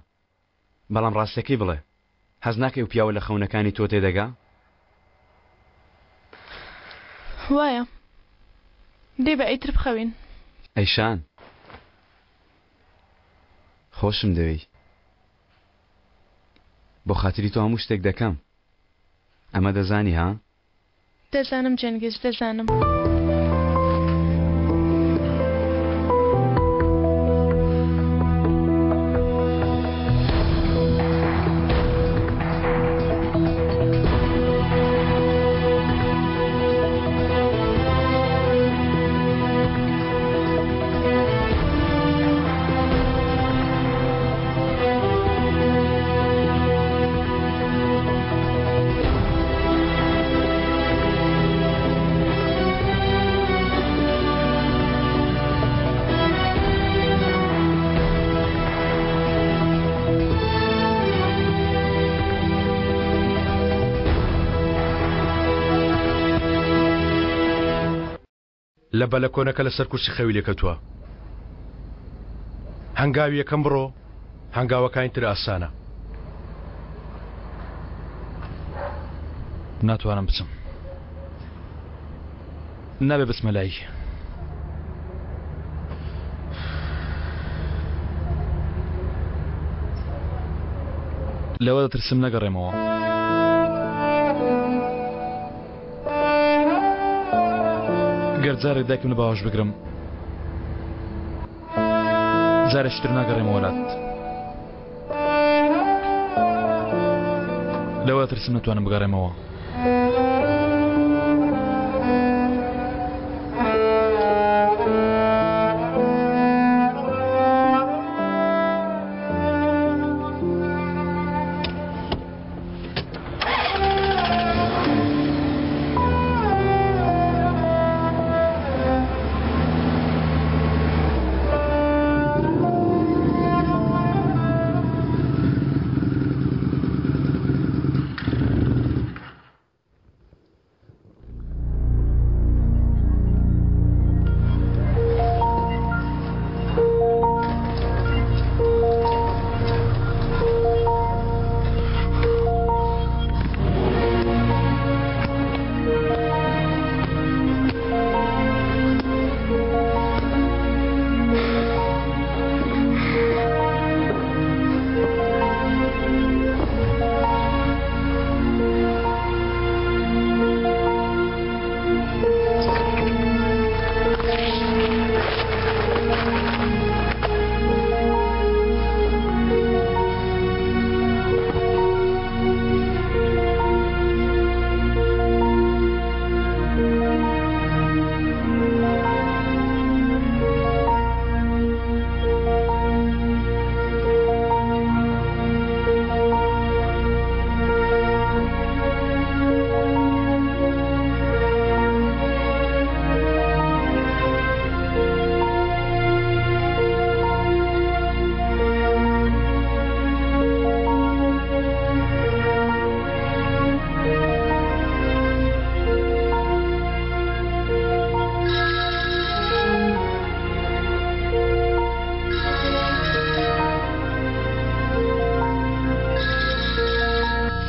بەڵام ڕاستەکەی بڵێ حەز ناکەی ئەو پیاوە لە خەونەکانی تۆ تێدەگا؟ وایە دەی با ئیتر بخەوین. ئەی شان. خۆشم دەوێی. بۆ خاتری تۆ هەموو شتێک دەکەم. ئەمە دەزانی ها؟ دەزانم جەنگیز دەزانم. لە بەلەکۆنەکە لەسەر کورسی خەوی لێکەوتووە. هەنگاوی یەکەم بڕۆ، هەنگاوەکانی تر ئاسانە. ناتوانم بچم. نابێ بچمە لای. لەوە دەترسم نەگەڕێمەوە. گەر جارێک دایکم لە باوەش بگرم جارێکی تر ناگەڕێمەوە لات. لەوە ترسم نەتوانم بگەڕێمەوە.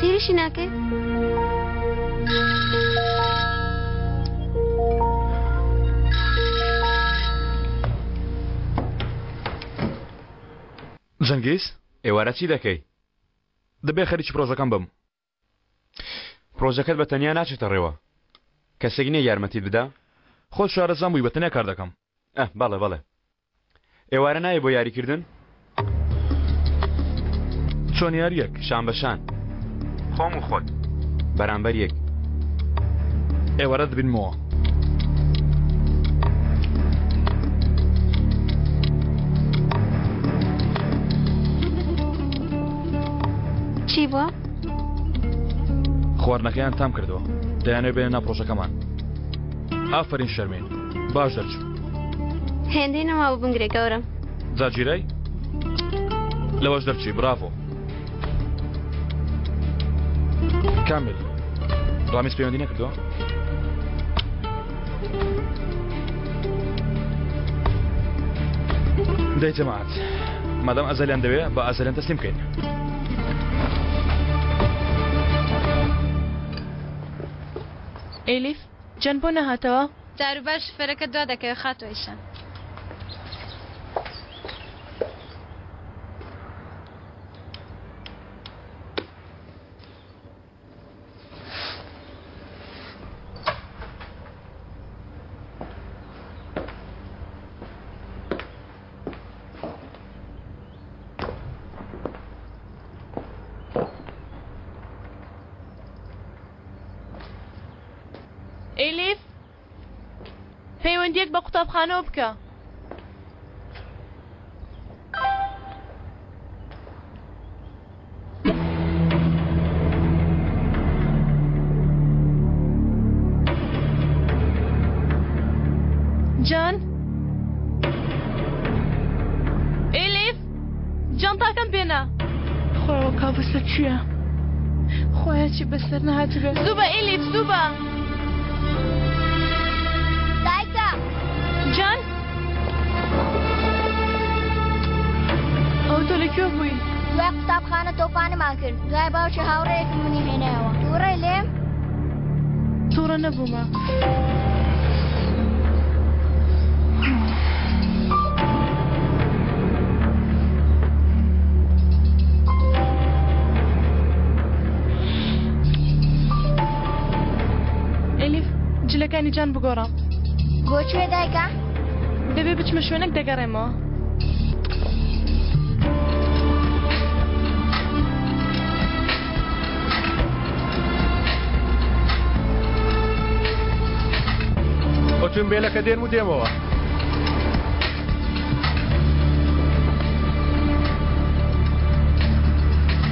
سەیریشی ناکەی؟ جەنگیز؟ ئێوارە چی دەکەی؟ دەبێ خەریکی پرۆژەکەم بم. پرۆژەکەت بە تەنیا ناچێتە ڕێوە. کەسێک نییە یارمەتیت بدا؟ خۆت شارەزام بووی بە تەنیا کار دەکەم. ئە بەڵێ بەڵێ. ئێوارە نایەی بۆ یاریکردن؟ چۆن یارییەک؟ شان بە شان. خۆم و خۆت. بەرامبەر یەک. ئێوارە دەبینمەوە. چی بووە؟ خواردنەکەیان تام کردووە. دەیانەوێت بێنە ناو پرۆژەکەمان. ئافەرین شەرمین. باش دەرچوو. هێندەی نەمابوو بمگرێ گەورەم. جا گیرای؟ لەوەش دەرچووی براڤۆ. کامیل ڕامیز پەیوەندی نەکردووە؟ دەی جەماعەت مادام ئەزەلیان دەوێ با ئەزەلیان تەسلیم بکەین. ئێلیف جان بۆ نەهاتەوە؟ جاروبار شوفێرەکە دوا دەکەوێ خاتوو ئەیشە. ئێلیف پەیوەندیەک بە قوتابخانەوە بکە. جان ئێلیف جانتاکەم پێنا. خۆیەوە کابوسە کوێیە؟ خۆیان چی بەسەر نەهاتبێ. زوو بە ئیلیف زوو بە. دایکە. جان. ئەوە تۆ لە کوێ بووی؟ دوای قوتابخانە تۆپانمان کرد دوای باوکی هاوڕێیەکم منی هێنایەوە تووڕەی لێم؟ تووڕە نەبوومە. ئێلیف جلەکانی جان بگۆڕە. بۆ کوێ دایکە؟ دەبێ بچمە شوێنێک دەگەڕێمەوە. ئۆتۆمبێلەکە دێنم و دێمەوە.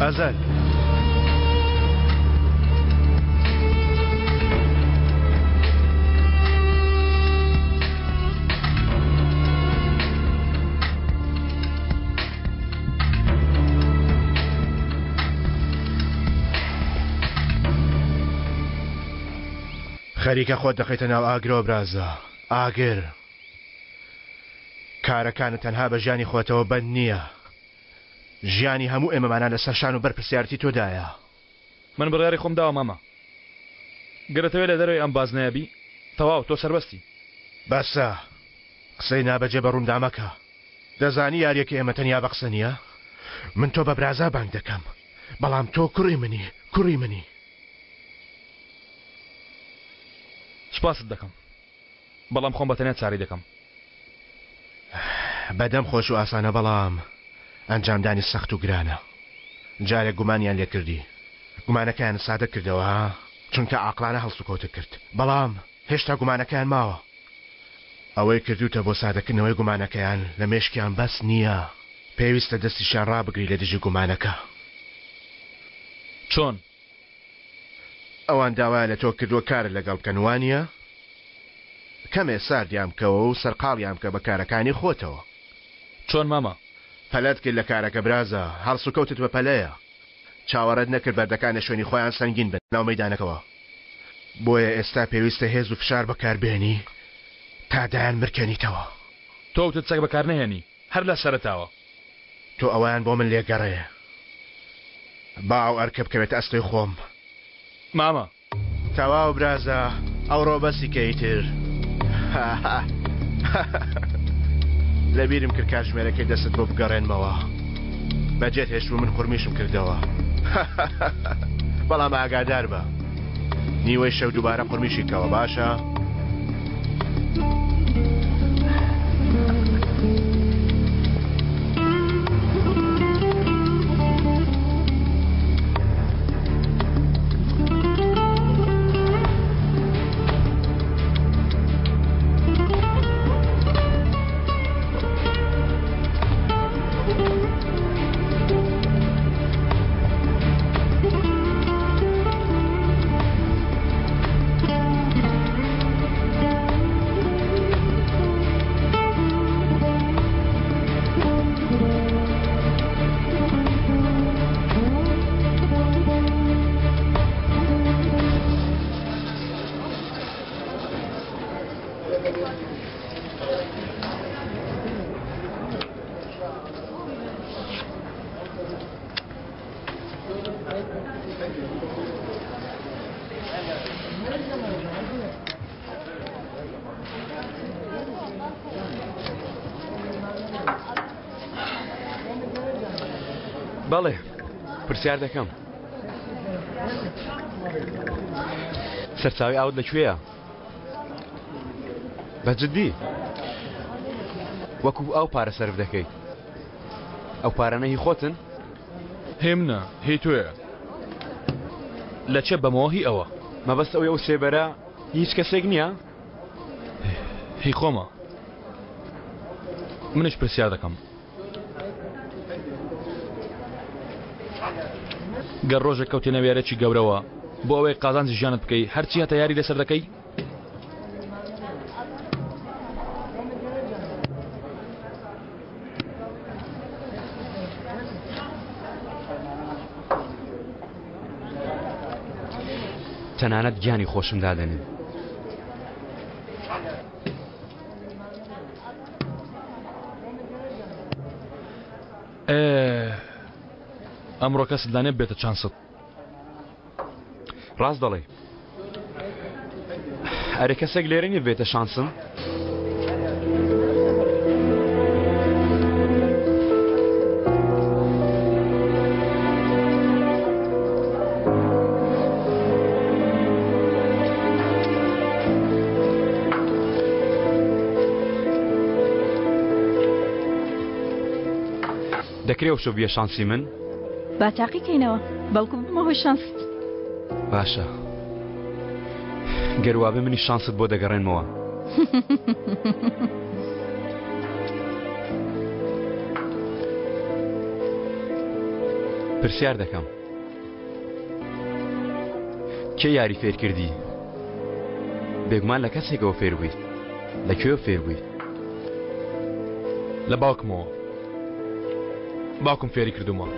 ئەزەل. خەریکە خۆت دەخەیتە ناو ئاگرەوە برازا ئاگر کارەکانت تەنها بە ژیانی خۆتەوە بەند نییە ژیانی هەموو ئێمەمانان لەسەر شان و بەرپرسیارەتی تۆدایە. من بڕیاری خۆم داوە مامە گەر دەتەوێ لە دەرەوەی ئەم بازنەیە بی تەواو تۆ سەربەستی. بەسە قسەی نابەجێ بە ڕوومدا مەکە دەزانی یاریەکەی ئێمە تەنیا بە قسە نییە من تۆ بە برازا بانگ دەکەم بەڵام تۆ کوڕی منی کوڕی منی. سوپاست دەکەم بەڵام خۆم بە تەنیا چارەی دەکەم. بەدەم خۆش و ئاسانە بەڵام ئەنجامدانی سەخت و گرانە جارێک گومانیان لێکردی گومانەکەیانت سادە کردەوە ها چونکە عاقڵانە هەڵسوکەوتت کرد بەڵام هێشتا گومانەکەیان ماوە ئەوەی کردوتە بۆ سادەکردنەوەی گومانەکەیان لە مێشکیان بەس نییە پێویستە دەستیشیان ڕابگری لە دژی گومانەکە. چۆن؟ ئەوان داوایان لە تۆ کردووە کارت لەگەڵ بکەن وانییە؟ کەمێ ساردیان بکەوە و سەرقاڵیان بکە بە کارەکانی خۆتەوە. چۆن مامە؟ پەلەت کرد لە کارەکە برازا، هەڵسوکەوتت بە پەلەیە. چاوەڕێت نەکرد بەردەکان لە شوێنی خۆیان سەنگین بن ناو مەیدانەکەوە. بۆیە ئێستا پێویستە هێز و فشار بەکاربهێنی تا دایان مرکێنیتەوە. تۆ وتت چەک بەکارنەهێنی هەر لە سەرەتاوە. تۆ ئەوەیان بۆ من لێگەڕێ با ئەو ئەرکە بکەوێتە ئەستۆی خۆم. مامە. تەواو برازا ئەوڕۆ بەسی کە ئیتر. لەبیرم کرد کاتژمێرەکەی دەستت بۆ بگەڕێنمەوە. بەجێت هێشت و من قورمیشم کردەوە. بەڵام ئاگادار بە. نیوەی شەو دووبارە قورمیشی کەوە باشە؟ بەڵێ پرسیار دەکەم سەرچاوی ئاوت لەکوێیە؟ بە جدی وەکو ئەو پارە سەرف دەکەیت ئەو پارانە هی خۆتن؟ هی منە هی تۆیە لە چێ بەمەوە هی ئەوە. مەبەست ئەوەی ئەو سێبەرە هیچ کەسێک نییە؟ هی خۆمە. منیش پرسیار دەکەم. گەر ڕۆژێک کەوتە ناو یارێکی گەورەوە بۆ ئەوەی قازانجی ژیانت بکەی هەرچی هەتە یاری لەسەر دەکەی؟ تەنانەت گیانی خۆشم دادەنێم. ئەمڕۆ کەست لانێ بێتە چانست. ڕاست دەڵێی. ئەرێ کەسێک لێرە نییە بێتە شانسم؟ دەکرێ ئەو شەو بیە شانسی من؟ با تاقی کەینەوە بەڵکو ببمە هۆی شانست. باشە گەر وابێ منیش شانست بۆ دەگەڕێنمەوە. پرسیار دەکەم کێ یاری فێر کردی؟ بێگومان لە کەسێکەوە فێر بوویت. لە کوێ فێر بووی؟ لە باوکمەوە. باوکم فێری کردوومە.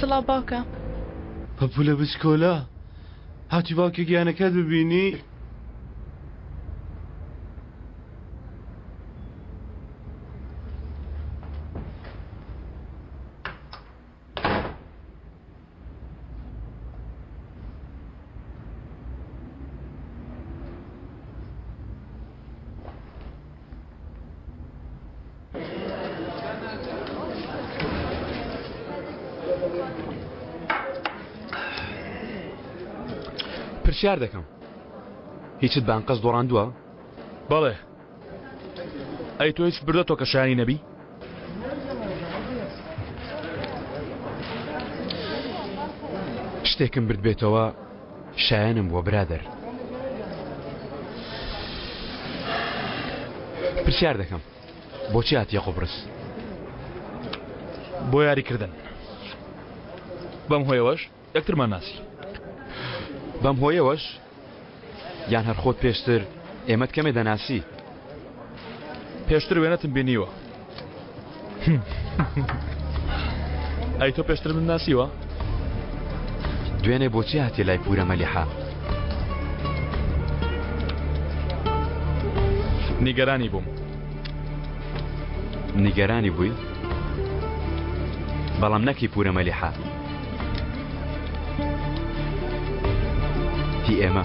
سڵاو باوکە. پەپولە بچکۆلە هاتی باوکە گیانەکەت ببینی؟ پرسیار دەکەم هیچت بە ئەنقەست دۆڕاندووە؟ بەڵێ. ئەی تۆ هیچت بردۆتەوە کە شایانی نەبی؟ شتێکم بردبێتەوە شایەنم بووە برادەر. پرسیار دەکەم بۆچی هاتیە قوبرس؟ بۆ یاریکردن. بەم هۆیەوەش یەکترمان ناسی. بەم هۆیەوەش یان هەر خۆت پێشتر ئێمەت کەمێ دەناسی؟ پێشتر وێنەتم بینیوە. ئەی تۆ پێشتر من ناسیوە؟ دوێنێ بۆچی هاتیە لای پورە مەلیحە؟ نیگەرانی بووم. نیگەرانی بووی؟ بەڵام نەکی پورە مەلیحە. هی ئێمە.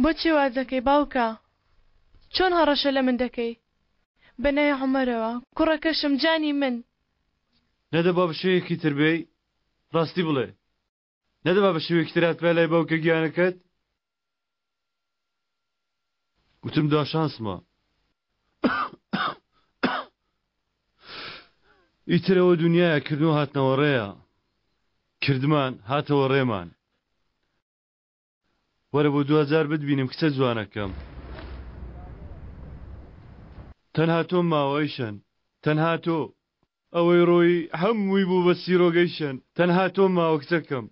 بۆچی وا دەکەی باوکە؟ چۆن هەڕەشە لە من دەکەی؟ بە ناوی عومەرەوە، کوڕەکەشم، جانی من! نەدەبا بە شێوەیەکی تر بێی؟ ڕاستی بڵێ، نەدەبا بە شێوەیەکی تر هاتبایە لای باوکە گیانەکەت؟ گوتم دوا شانسمە. ئیتر ئەوە دونیایە، کردن و هاتنەوە ڕێیە. کردمان، هاتەوە ڕێمان. وەرە بۆ دواجار بتبینم کچە جوانەکەم. تەنها تۆم ماوە ئەیشەن تەنها تۆ. ئەوەی ڕۆیی هەمووی بوو بە چیرۆک ئەیشەن تەنها تۆم ماوە کچەکەم.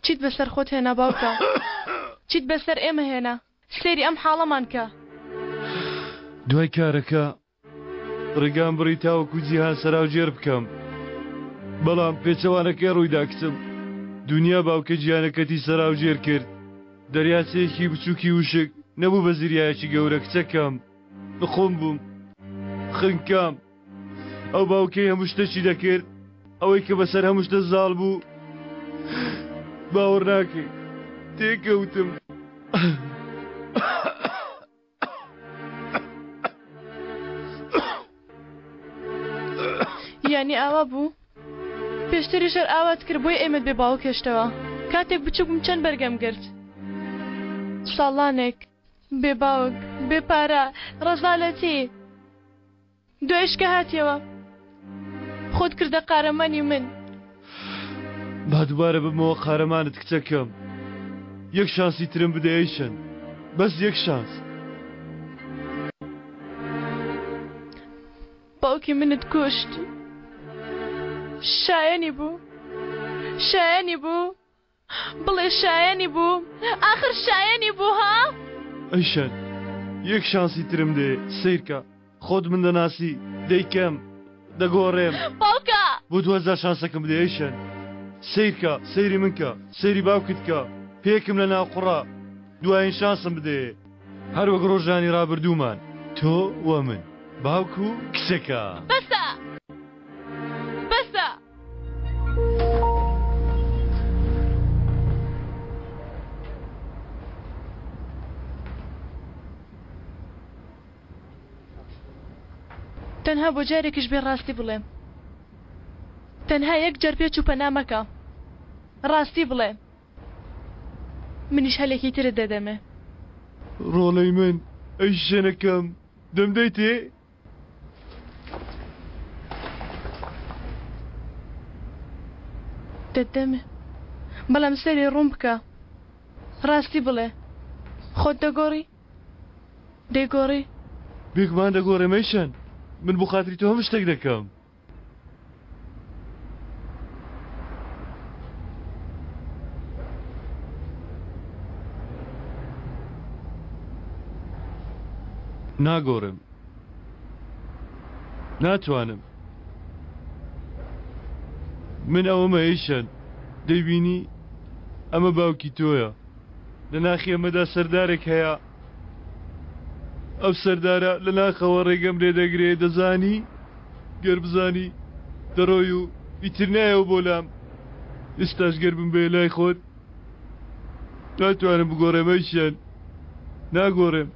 چیت بەسەر خۆت هێنا باوکە؟ چیت بەسەر ئێمە هێنا؟ سەیری ئەم حاڵەمان کە. دوای کارەکە ڕێگام بڕی تاوەکو جیهان سەراوژێر بکەم. بەڵام پێچەوانەکەی ڕوویدا کچم. دونیا باوکە گیانەکەتی سەراوژێر کرد. دەریاچەیەکی بچووکی وشک نەبوو بە زریایەکی گەورە کچەکەم. نخۆم بووم. خنکام. ئەو باوکەی هەموو شتێکی دەکرد، ئەوەی کە بەسەر هەموو شتە زاڵ بوو، باوەڕ ناکەی. تێکەوتم. یانی ئاوا بوو؟ پێشتریش هەر ئاوات کرد بۆیە ئێمەت بێ باوک هێشتەوە. کاتێک بچووک بووم چەند بەرگەم گرت. ساڵانێک بێ باوک، بێ پارە، ڕەزالەتی. دوایش کە هاتیەوە خۆت کردە قارەمانی من. با دووبارە ببمەوە قارەمانت کچەکەم. یەک شانسی ترم بدە ئەیشەن. بەس یەک شانس. باوکی منت کوشت. شایەنی بوو. شایەنی بوو. بڵێ شایەنی بوو ئاخر شایەنی بوو ها؟ ئەیشەن یەک شانسی ترم دێ سەیرکە خۆت من دەناسی دەیکەم دەگۆڕێم باوکە بۆ دوجار شانسەکەم بدە ئەیشەن سەیرکە سەیری من کە سەیری باوکت کە پێکم لە ناو قوڕا دوایین شانسم بدەیە هەر وەک ڕۆژانی ڕابردوومان تۆ و من باوک و کچەکە. بەسە بەسە. تەنها بۆ جارێکیش بێ ڕاستی بڵێ. تەنها یەک جار پێچ و پەنا مەکە. ڕاستی بڵێ. منیش هەلێکی ترت دەدەمێ. ڕۆڵەی من، ئەی شێنەکەم، دەمدەیتێ؟ دەتدەمێ بەڵام سەری ڕوون بکە ڕاستی بڵێ خۆت دەگۆڕی دەیگۆڕی؟ بێگومان دەگۆڕێم ئەیشەن من بۆ خاتری تۆ هەموو شتێک دەکەم. ناگۆڕێم ناتوانم من ئەوەمە ئەیشەن دەیبینی ئەمە باوکی تۆیە لە ناخی ئەمەدا سەردارێک هەیە ئەو سەردارە لە ناخەوە ڕێگەم لێ دەگرێ دەزانی گەر بزانی دەڕۆی و ئیتر نایەوە بۆ لام ئێستاش گەر بمبەیە لای خۆت ناتوانم بگۆڕێم ئەیشەن ناگۆڕێم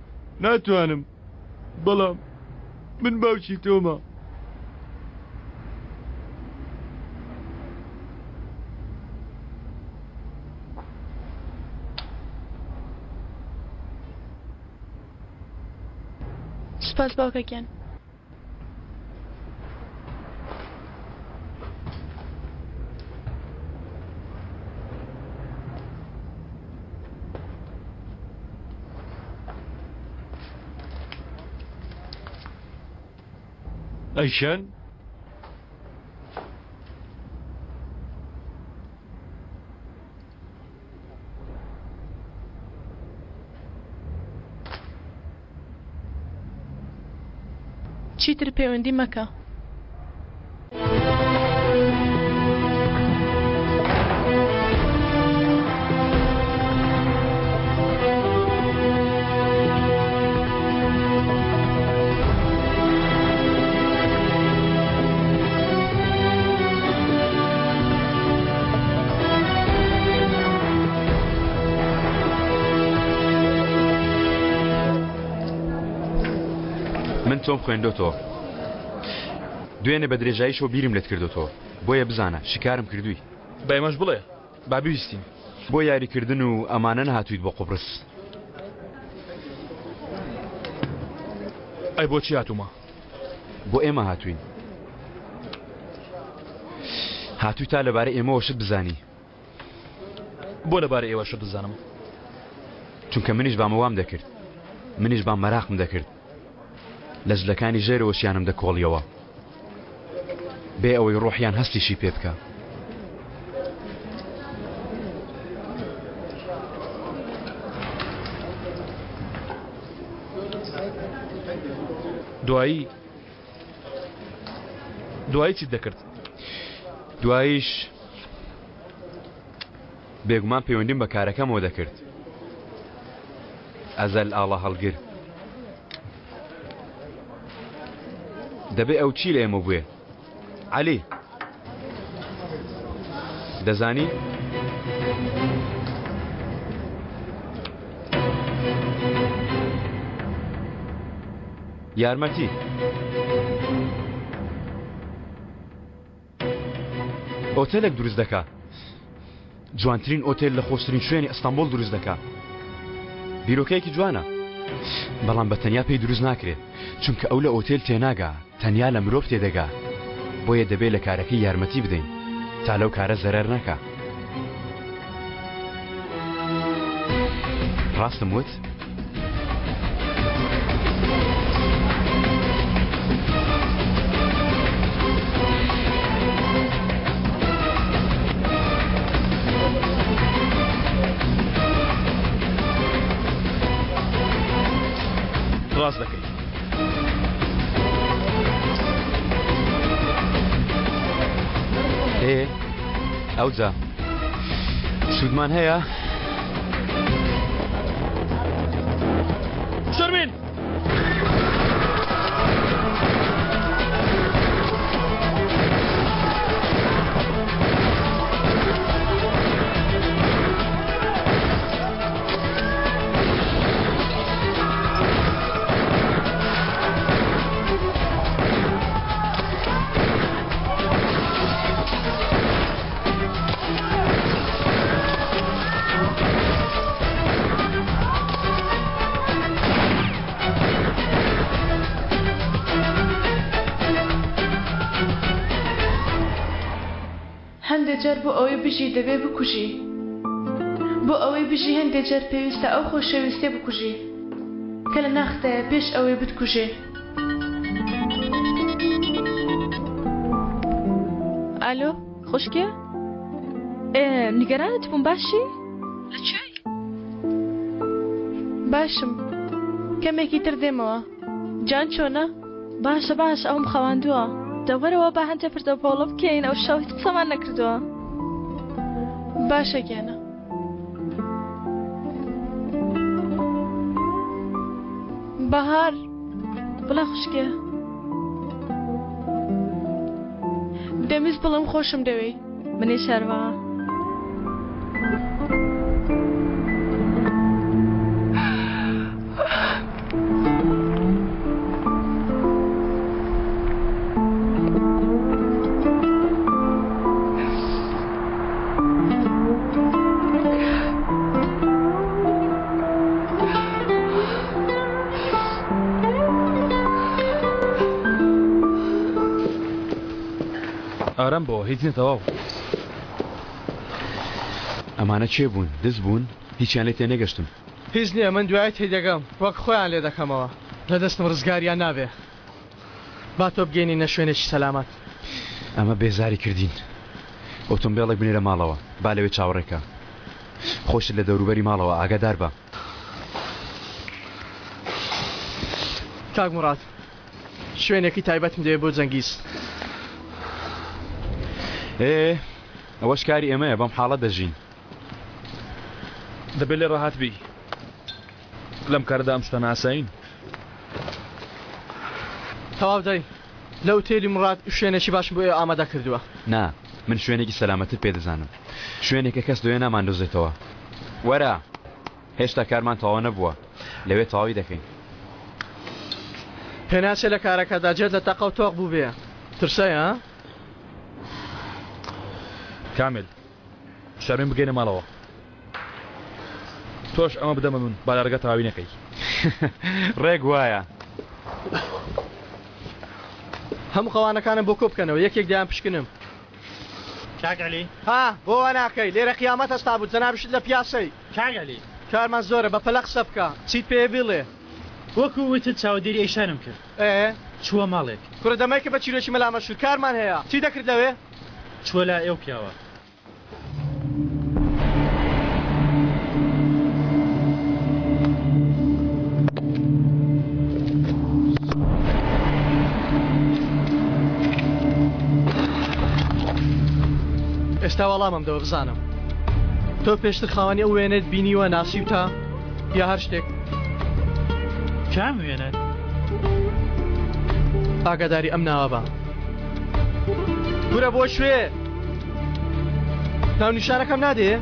ناتوانم بەڵام من باوکی تۆمە. سوپاس باوکە گیان. ئەیشەن؟ چیتر پەیوەندی مەکە. من تۆم خوێندۆتەوە دوێنێ بە درێژایی شەو بیرم لێت کردۆتەوە بۆیە بزانە شکارم کردووی. بە ئێمەش بڵێ با بیستین. بۆ یاریکردن و ئەمانە نەهاتوویت بۆ قوبرس. ئەی بۆچی هاتوومە؟ بۆ ئێمە هاتووین. هاتووی تا لەبارەی ئێمەوە شت بزانی. بۆ لەبارەی ئێوە شت بزانم؟ چونکە منیش بامە وام دەکرد. منیش بام مەراقم دەکرد. لە جلەکانی ژێرەوەشیانم دەکۆڵیەوە. بێ ئەوەی ڕۆحیان هەستیشی پێ بکا. دوایی دوایی چیت دەکرد؟ دواییش بێگومان پەیوەندیم بە کارەکەمەوە دەکرد. ئەزەل ئاڵا هەڵگر. دەبێ ئەو چی لە ئێمە بوێ؟ عەلی دەزانی؟ یارمەتی. ئۆتێلێک دروست دەکا. جوانترین ئۆتێل لە خۆشترین شوێنی ئەستەمبۆڵ دروست دەکا. بیرۆکەیەکی جوانە. بەڵام بە تەنیا پێی دروست ناکرێ. چونکە ئەو لە ئۆتێل تێناگا، تەنیا لە مرۆڤ تێدەگا. بۆیە دەبێ لە کارەکەی یارمەتی بدەین تا لەو کارە زەرەر نەکا. ڕاستم وت؟ ڕاست دەکەی. ئێ ئەوجا سوودمان هەیە؟ شەرمین! هەندێ جار بۆ ئەوەی بژی دەبێ بکوژی. بۆ ئەوەی بژی هەندێ جار پێویستە ئەو خۆشەویستیە بکوژی کە لە ناختایە پێش ئەوەی بتکوژێ. ئالۆ خوشکێ ئێ نیگەرانت بووم باشی؟ لە کوێی؟ باشم کەمێکی تر دێمەوە جان چۆنە؟ باشە باشە ئەوم خەواندووە دە وەرەوە با هەندێ پرتە پۆڵە بکەین ئەو شەو هیچ قسەمان نەکردووە. باشە گیانە. بەهار. بڵێ خوشکێ. دەمویست بڵێم خۆشم دەوێی. منیش هەروا. ئارام بۆ هیچ نیە تەواو. ئەمانە کێ بوون؟ دز بوون؟ هیچیان لێ تێنەگەشتم. هیچ نیە من دوای تێدەگەم وەک خۆیان لێ دەکەمەوە لە دەستم ڕزگاریان نابێ با تۆ بگەینینە شوێنێکی سەلامەت. ئەمە بێزاری کردین. ئۆتۆمبێڵێک بنێرە ماڵەوە با لەوێ چاوەڕێ کە. خۆشت لە دەوروبەری ماڵەوە ئاگادار بە. کاک موڕاد شوێنێکی تایبەتم دەوێ بۆ جەنگیز. ئێ ئەوەش کاری ئێمەیە بەم حاڵە دەژین. دەبێ لێ ڕاهات بی. لەم کارەدا ئەم شتانە ئاسایین. تەواو دەی لە ئوتێلی موراد شوێنێکی باشم بۆ ئێوە ئامادە کردووە. نا من شوێنێکی سەلامەتر پێ دەزانم. شوێنێک کە کەس لەوێ ناماندۆزێتەوە. وەرە هێشتا کارمان تەواو نەبووە. لەوێ تەواوی دەکەین. پێناچێ لە کارەکەدا جێت لە تەقە و تۆق بووبێ. ترسای ها؟ کامل شەرمین بگەینە ماڵەوە تۆش ئەمە بدە بە من با لە ڕێگا تەواوی نەکەی. ڕێک وایە. هەموو قەوانەکانم بۆ کۆ بکەنەوە یەکێک دەیان پشکنم. کاک عەلی. ها بۆ وا ناکەی لێرە قیامەت هەستابوو جەنابیشت لە پیاسەی. کاک عەلی. کارمان زۆرە بە پەلە قسە بکە چیت پێیە بیڵێ. وەکو وتت چاودێری ئەیشانم کرد. ئێ. چووە ماڵێک. کوڕە دەمەیکە بە چیرۆکی مەلا مەشهور کارمان هەیە چی دەکرد لەوێ؟ چووە لای ئەو پیاوە. ئێستا وەڵامم دەوە بزانم تۆ پێشتر خاوەنی ئەو وێنەت بینیوە ناسیوتە یا هەر شتێک؟ کام وێنە؟ ئاگاداری ئەم ناوە بە. کورە بۆ کوێ؟ ناونیشانەکەم نادێ؟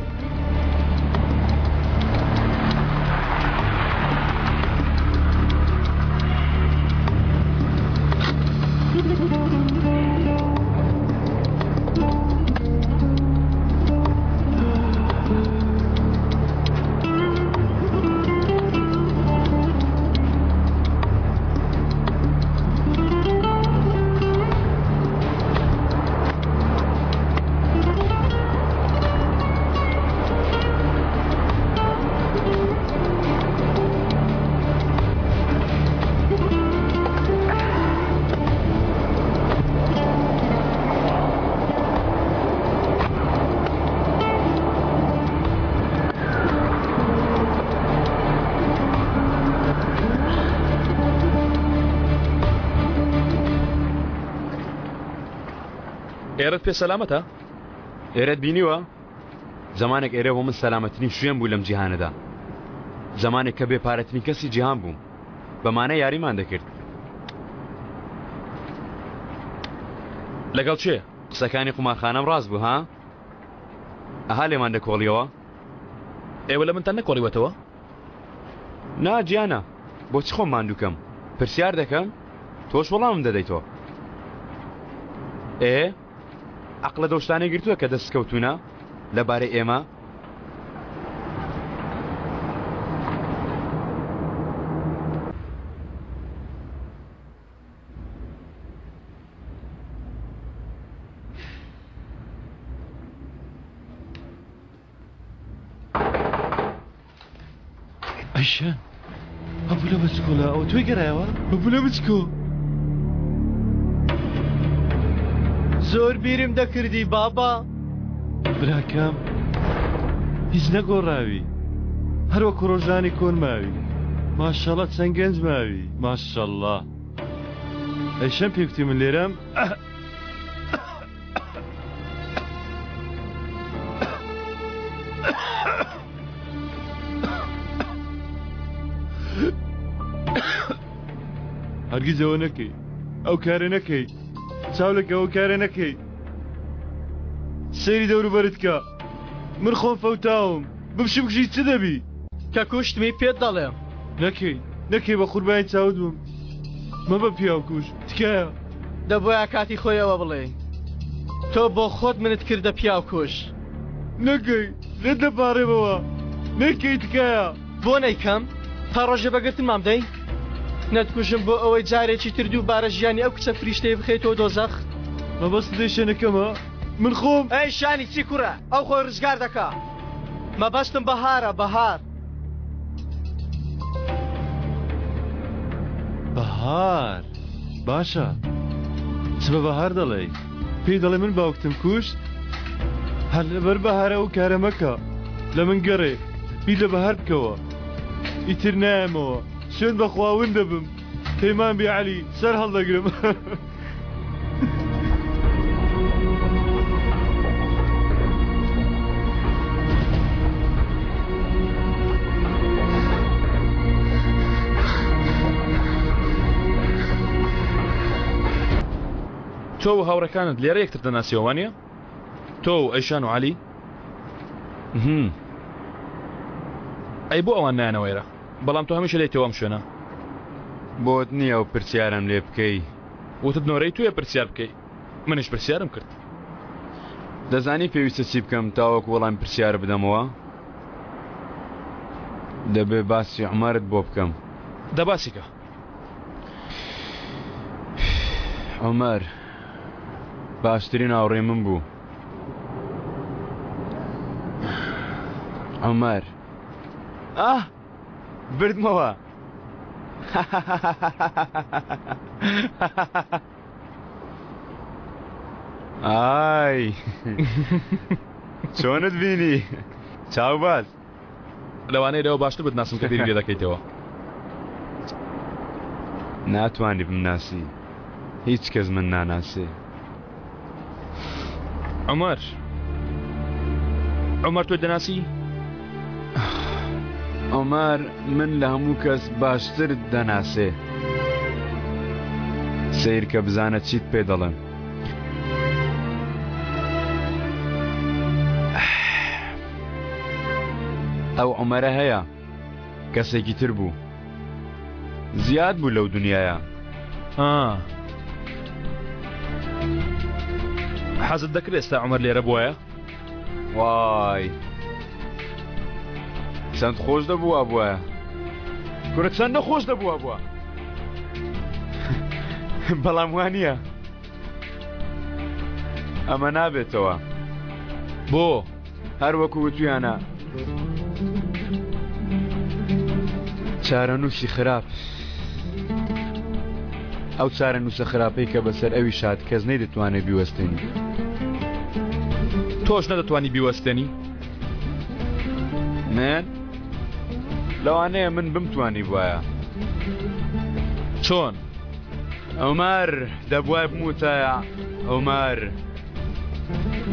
ئێرەت پێ سەلامەتە؟ ئێرەت بینیوە؟ زمانێک ئێرە بۆ من سەلامەترین شوێن بوو لەم جیهانەدا. زمانێک کە بێ پارەترین کەسی جیهان بووم. بەمانە یاریمان دەکرد. لەگەڵ کێ؟ قسەکانی قومارخانەم ڕاست بوو ها؟ ئەها لێمان دەکۆڵیەوە؟ ئێوە لە منتان نەکۆڵیوەتەوە؟ نا گیانە، بۆچی خۆم ماندوو کەم؟ پرسیار دەکەم، تۆش وەڵامم دەدەیتەوە. ئێ، عەقڵت ئەو شتانەی گرتووە کە دەستت کەوتوونە لەبارەی ئێمە؟ ئەیشان بەپولە بچکۆلە ئەوە تۆی گەرایەوە بەپولە بچکۆ زۆر بیرم دەکردی بابا براکەم هیچ نەگۆڕاوی هەر وەکو ڕۆژانی کۆن ماوی ماشەڵە چەند گەنج ماوی ماشەڵڵا ئەیشەم پێکوتی من لێرەم هەرگیز ئەوە نەکەی ئەو کارە نەکەی چاو لەکە ئەو کارە نەکەی سەیری دەوروبەرت کە من خۆم فەوتاوم بمشی بکوژی چ دەبی؟ کە کوشتمی پێت دەڵێم. نەکەی نەکەی بە قوربانی چاوت بم مەبە پیاوکوژ تکایە. دەبوایە کاتی خۆی ئەوە بڵێی. تۆ بۆ خۆت منت کردە پیاوکوژ. نەکەی لێت دەپاڕێمەوە نەکەی تکایە. بۆ نەیکەم؟ تا ڕۆژێ بە گرتنمام دەی؟ نەتکوژم بۆ ئەوەی جارێکی تر دووبارە ژیانی ئەو کچە فریشتەیە بخەیتەوە دۆزەخ؟ مەبەستت لێ شێنەکەمە؟ من خۆم. ئەی شانی چی کوڕە؟ ئەو خۆی ڕزگار دەکا. مەبەستم بەهارە، بەهار. بەهار باشە چ بە بەهار دەڵێی؟ پێی دەڵێ من باوکتم کوشت؟ هەر لەبەر بەهارە ئەو کارە مەکە لە من گەڕێ بیر لە بەهار بکەوە ئیتر نایەمەوە سوێند بەخوا ون دەبم پەیمان بێ عەلی سەر هەڵدەگرم. تۆ و هاوڕێکانت لێرە یەکتر دەناسیەوە وانە؟ تۆ و ئەیشان و عەلی؟ ئەی بۆ ئەوان نایەنەوە ئێرە؟ بەڵام تۆ هەمیشە دێیتەوە ئەم شوێنە. بۆت نییە ئەو پرسیارەم لێ بکەی. وتت نۆرەی تۆیە پرسیار بکەی منیش پرسیارم کرد. دەزانی پێویستە چی بکەم تاوەکو وەڵامی پرسیارە بدەمەوە؟ دەبێ باسی عومەرت بۆ بکەم. دە باسی کە. عومەر باشترین هاوڕێی من بوو. عومەر. ئاه بردمەوە. ئای چۆنت بینی چاو باز لەوانەیە لەوە باشتر بتناسم کە بیری لێ دەکەیتەوە. ناتوانی بمناسی هیچ کەس من ناناسێ. عومەر. عومەر تۆ دەناسی؟ عومەر من لە هەموو کەس باشتر دەناسێ. سەیرکە بزانە چیت پێ دەڵێم. ئەو عومەرە هەیە کەسێکی تر بوو. زیاد بوو لەو دنیایە. ئا. حەزت دەکرد ئێستا عومەر لێرە بوایە؟ وای چەند خۆش دەبوو وابوایە. کورە چەندە خۆش دەبوو وابووە. بەڵام وا نییە. ئەمە نابێتەوە. بۆ؟ هەر وەکو وتویانە چارەنووسی خراپ ئەو چارەنووسە خراپەی کە بەسەر ئەویش هات کەس نەیدەتوانێت بیوەستێنی. تۆش نەدەتوانی بیوەستێنی؟ من؟ لەوانەیە من بمتوانی بواە. چۆن؟ عومەر دەبوایە بموتایە عومەر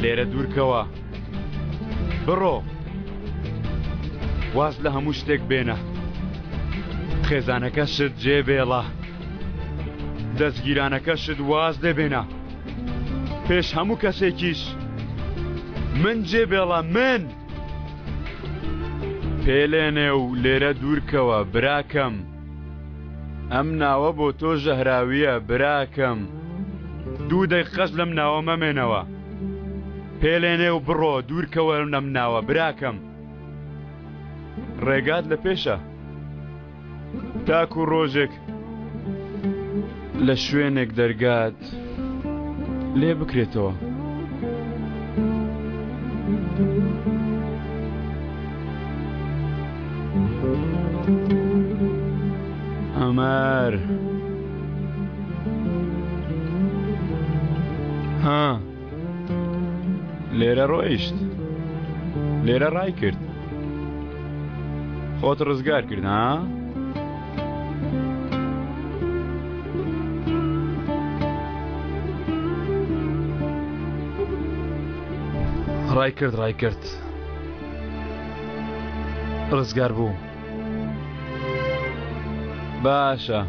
لێرە دوورکەوە بڕۆ واز لە هەموو شتێک بێنە خێزانەکەشت جێ بێڵە دەستگیرانەکەشت واز لێ بێنە پێش هەموو کەسێکیش من جێ بێڵە من پێلێنێ و لێرە دوورکەوە براکەم ئەم ناوە بۆ تۆ ژەهراویە براکەم دوو دەقیقەش لەم ناوە مەمێنەوە پێلێنێ و بڕۆ دوورکەوە لەم ناوە براکەم ڕێگات لە پێشە تاکو ڕۆژێک لە شوێنێک دەرگات لێ بکرێتەوە. عومەر. ها. لێرە ڕۆیشت. لێرە ڕای کرد. خۆت ڕزگار کرد ها؟ ڕای کرد ڕای کرد ڕزگار بوو باشە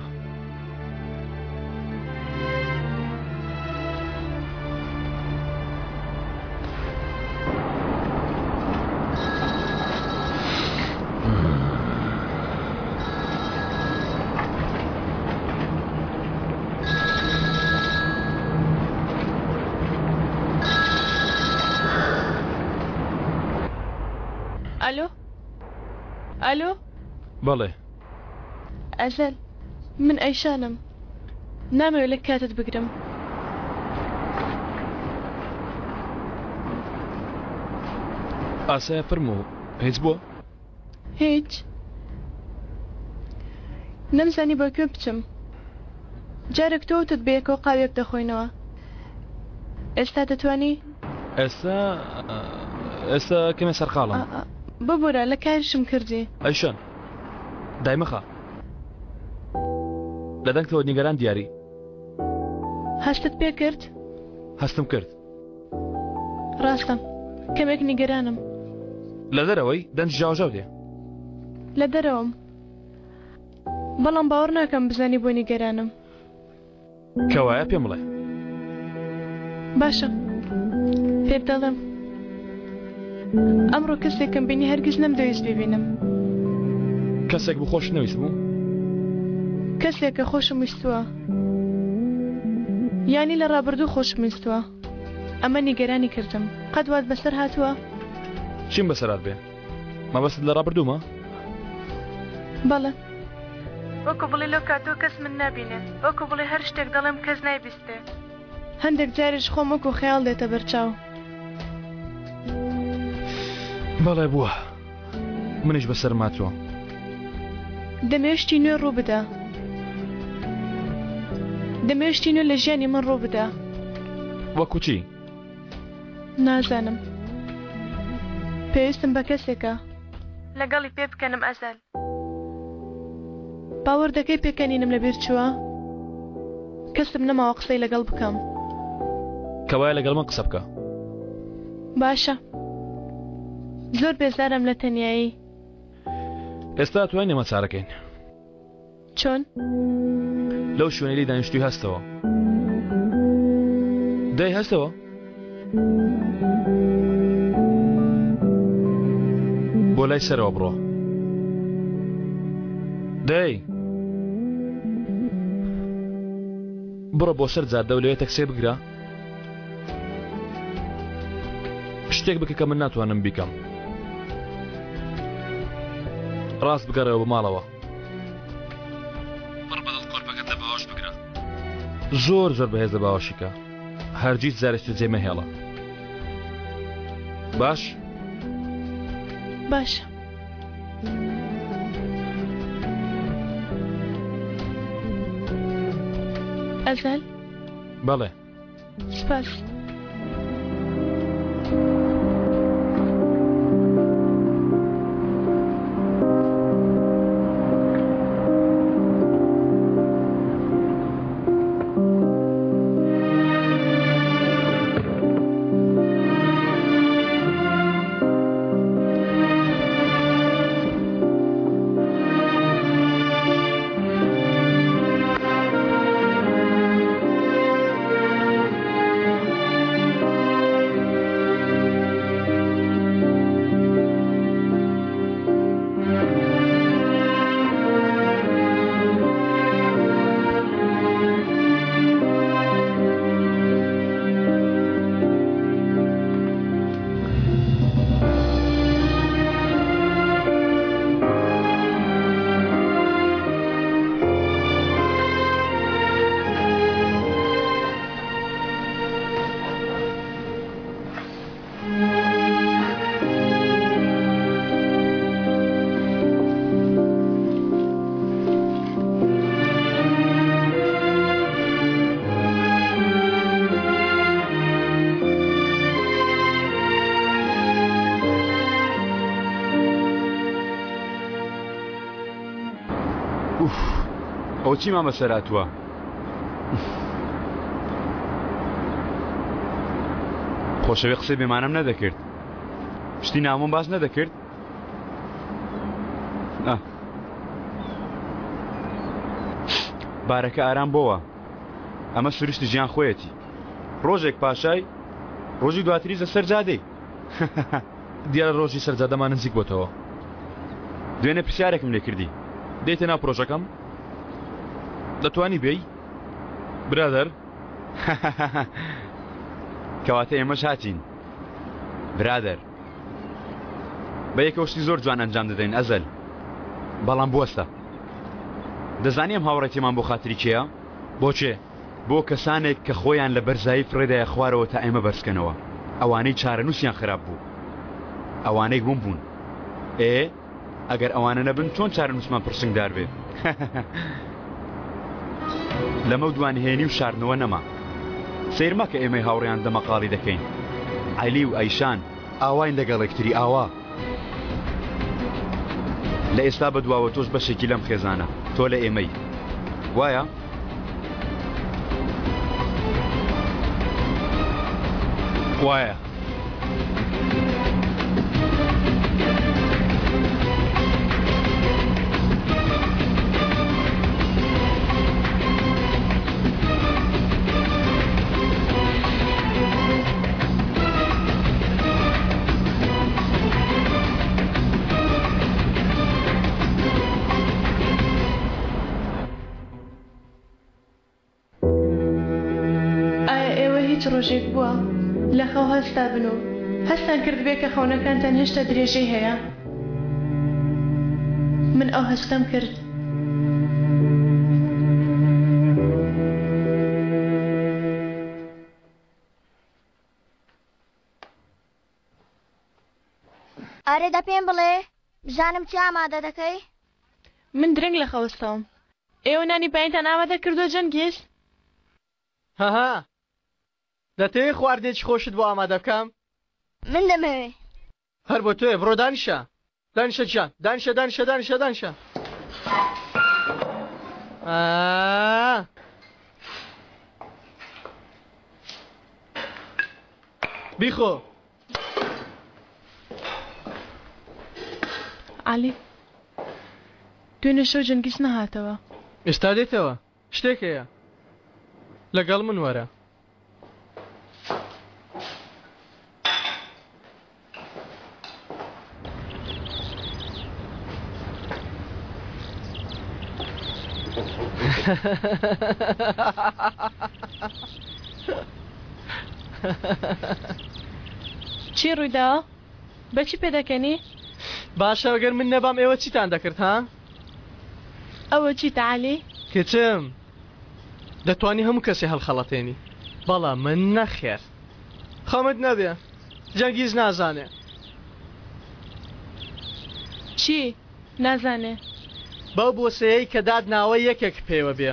ئەلۆ ئەلۆ بەڵێ ئەزەل من ئەیشانم نامەوێ لە کاتت بگرم. ئاسایە فەرموو هیچ بووە؟ هیچ نەمزانی بۆ کوێ بچم جارێک تۆ وتت بەیەکەوە قاویەک دەخۆینەوە ئێستا دەتوانی؟ ئێستا ئێستا کەمێ سەرقاڵم. ببورە لە کاریشم کردی. ئەیشان دایمەخە لە دەنگتەوە نیگەران دیاری. هەستت پێ کرد؟ هەستم کرد. ڕاستە کەمێک نیگەرانم. لە دەرەوەی؟ دەنگی ژاوەژاو دێ. لە دەرەوەم بەڵام باوەڕ ناکەم بزانی بۆ نیگەرانم. کەوایە پێم بڵێ. باشە پێت دەڵێم. ئەمڕۆ کەسێکم بینی هەرگیز نەمدەویست بیبینم. کەسێک بوو خۆشت نەویست بوو؟ کەسێک کە خۆشم ویستووە. یانی لە ڕابردوو خۆشم ویستووە. ئەمە نیگەرانی کردم. قەت وات بەسەر هاتووە؟ چیم بەسەر هات بێ؟ مەبەستت لە ڕابردوومە؟ بەڵێ. وەکو بڵێ لەو کاتەوە کەس من نابینێ. وەکو بڵێ هەر شتێک دەڵێم کەس نایبیستێ. هەندێک جاریش خۆم وەکو خەیاڵ دێتە بەرچاو. بەڵێ بووە. منیش بەسەرم هاتووە. دەمەوێ شتی نوێ ڕوو بدا. دەمەوێ شتی نوێ لە ژیانی من ڕوو بدا. وەکو چی؟ نازانم. پێویستم بە کەسێکە. لەگەڵی پێ بکەنم ئەزەل. باوەڕ دەکەی پێکەنینم لەبیر چووە؟ کەسم نەماوە قسەی لەگەڵ بکەم. کەوایە لەگەڵ من قسە بکە. باشە. زۆر بێزارم لە تەنیایی. ئێستا توانین ئێمە چارەکەین. چۆن؟ لەو شوێنەی لێی دانیشتووی هەستەوە. دەی هەستەوە. بۆ لای سەرەوە بڕۆ. دەی. بڕۆ بۆ سەر جادە و لەوێ تەکسێ بگرە. شتێک بکە کە من ناتوانم بیکەم. ڕاست بگەڕێەوە بۆ ماڵەوە. پڕ بەدڵ کۆرپەکەت لە باوەش بگرە. زۆر زۆر بەهێز لە باوەشی کە. هەرگیز جارێکی جێ مەهێڵە. باش؟ باشە. ئەزەل؟ بەڵێ. سپاس. ئوف ئەوە چیمان بەسەر هاتووە؟ خۆشەوێ قسەی بێمانەم نەدەکرد شتی نامۆم باس نەدەکرد بارەکە ئارام بۆوە ئەمە سروشتی ژیان خۆیەتی ڕۆژێک پاشای ڕۆژی دواتریش لەسەر جادەی دیارە ڕۆژی سەر جادەمان نزیک بۆتەوە. دوێنێ پرسیارێکم لێ کردی. دێیتە ناو پرۆژەکەم؟ دەتوانی بێی؟ برادەر؟ کەواتە ئێمەش هاتین برادەر. بە یەکەوە شتی زۆر جوان ئەنجام دەدەین ئەزەل. بەڵام بوەستە. دەزانی ئەم هاوڕێتیمان بۆ خاتری کێیە؟ بۆ کێ؟ بۆ کەسانێک کە خۆیان لە بەرزایی فڕێدایە خوارەوە تا ئێمە بەرزکەنەوە، ئەوانەی چارەنووسیان خراپ بوو، ئەوانەی ون بوون. ئێ ئەگەر ئەوانە نەبن چۆن چارەنووسمان پرشنگدار بێ؟ لەمەو دوا نهێنی و شاردنەوە نەما. سەیر مەکە ئێمەی هاوڕێیان دەمەقاڵی دەکەین. عەلی و ئەیشان ئاواین لەگەڵ یەکتری ئاوا. لە ئێستا بەدواوە تۆش بەشێکی لەم خێزانە، تۆ لە ئێمەی. وایە؟ وایە. ئایا ئێوە هیچ ڕۆژێک بووە لە خەو هەستابن و هەستتان کردبێ کە خەونەکانتان هێشتا درێژەی هەیە؟ من ئەو هەستەم کرد. ئەرێ دە پێم بڵێ بزانم چی ئامادە دەکەی؟ من درەنگ لە خەو هەستاوم. ئێوە نانی بەینتان ئامادە کردووە جەنگیز؟ هەها دەتەوێ خواردنێکی خۆشت بۆ ئامادە بکەم؟ من دەمەوێ. هەر بۆ تۆیە بڕۆ دانیشە. دانیشە گیان دانیشە دانیشە دانیشە دانیشە. ئا. بیخۆ. عەلی دوێنێ شەو جەنگیز نەهاتەوە. ئێستا دێتەوە. شتێک هەیە. لەگەڵ من وەرە. چی ڕوویداوە؟ بەچی پێدەکەنی؟ باشە گەر من نەبام ئێوە چیتان دەکرد ها؟ ئەوە چیتە عەلی؟ کچم دەتوانی هەموو کەسێ هەڵخەڵەتێنی بەڵام من نەخێر. خەمت نەبێ جەنگیز نازانێ. چی نازانێ؟ بەو بۆسەیەی کە دات ناوە یەکێک پێوە بێ.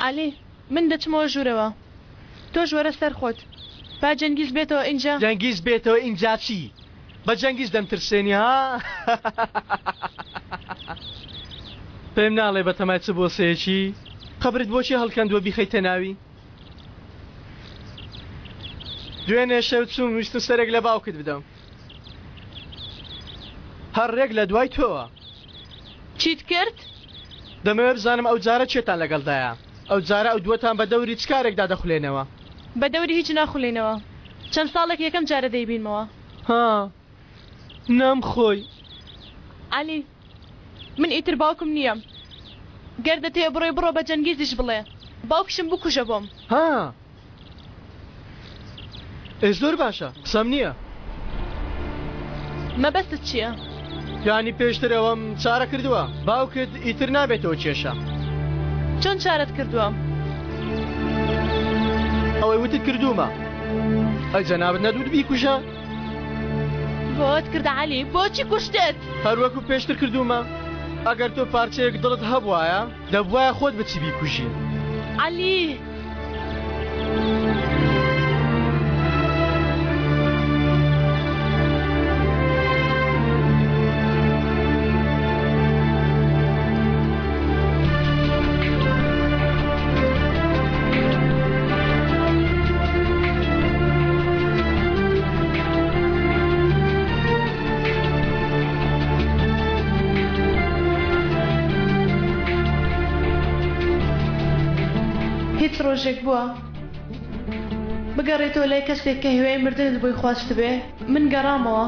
عەلی من دەچمەوە ژوورەوە تۆش وەرە سەر خۆت با جەنگیز بێتەوە ئینجا. جەنگیز بێتەوە ئینجا چی؟ بە جەنگیز دەمترسێنی ها؟ پێم ناڵێ بەتەمای چ بۆسەیەکی؟ قەبرت بۆچی هەڵکەندووە بیخەیتە ناوی؟ دوێنێ شەو چووم ویستم سەرێک لە باوکت بدەم. هەر ڕێک لە دوای تۆوە. چیت کرد؟ دەمەوێ بزانم ئەو جارە کێتان لەگەڵدایە؟ ئەو جارە ئەو دووەتان بە دەوری چ کارێکدا دەخولێنەوە؟ بە دەوری هیچ ناخولێینەوە. چەند ساڵێک یەکەم جارە دەیبینمەوە. ها نەمخۆی. عەلی من ئیتر باوکم نییە. گەر دەتەوێ بڕۆی بڕۆ بە جەنگیزیش بڵێ باوکیشم بکوژە بۆم. ها ئێ زۆر باشە قسەم نییە. مەبەستت چییە؟ یانی پێشتر ئەوەم چارە کردووە باوکت ئیتر نابێتەوە کێشە. چۆن چارەت کردووە؟ ئەوەی وتت کردوومە. ئەی جەنابت نەدوت بیکوژە؟ بۆت کردە عەلی بۆچی کوشتت؟ هەر وەکو پێشتر کردوومە. ئەگەر تۆ پارچەیەک دڵت هەبوایە دەبوایە خۆت بچی بیکوژی. عەلی. هیچ ڕۆژێک بووە بگەڕێتەوە لای کەسێک کە هیوای مردنت بۆی خواستبێ؟ من گەڕامەوە.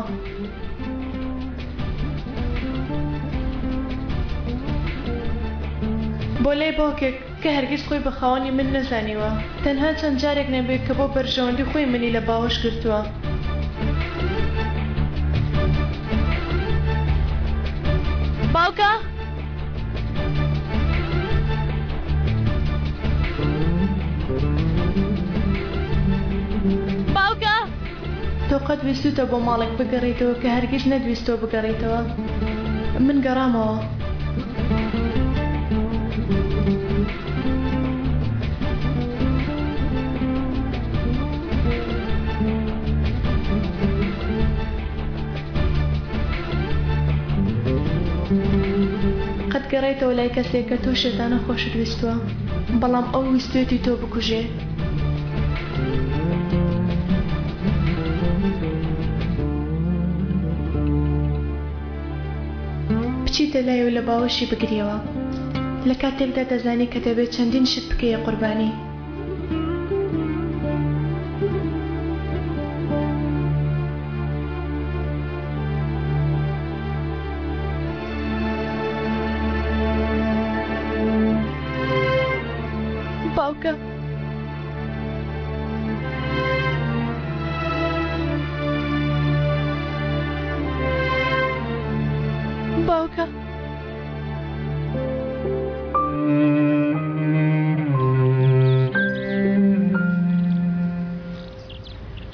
بۆ لای باوکێک کە هەرگیز خۆی بە خاوەنی من نەزانیوە، تەنها چەند جارێک نەبێ کە بۆ بەرژەوەندی خۆی منی لە باوەش گرتووە. باوکە! باوکە! تۆ قەت ویستووتە بۆ ماڵێک بگەڕێیتەوە کە هەرگیز نەتویستووە بگەڕێیتەوە؟ من گەڕامەوە. قەت گەڕایتەوە لای کەسێک کە تۆ شێتانە خۆشت ویستووە، بەڵام ئەو ویستوویەتی تۆ بکوژێ؟ بچیتە لای و لە باوەشی بگریەوە لە کاتێکدا دەزانی کە دەبێت چەندین شت بکەیە قوربانی. باوکە. باوکە.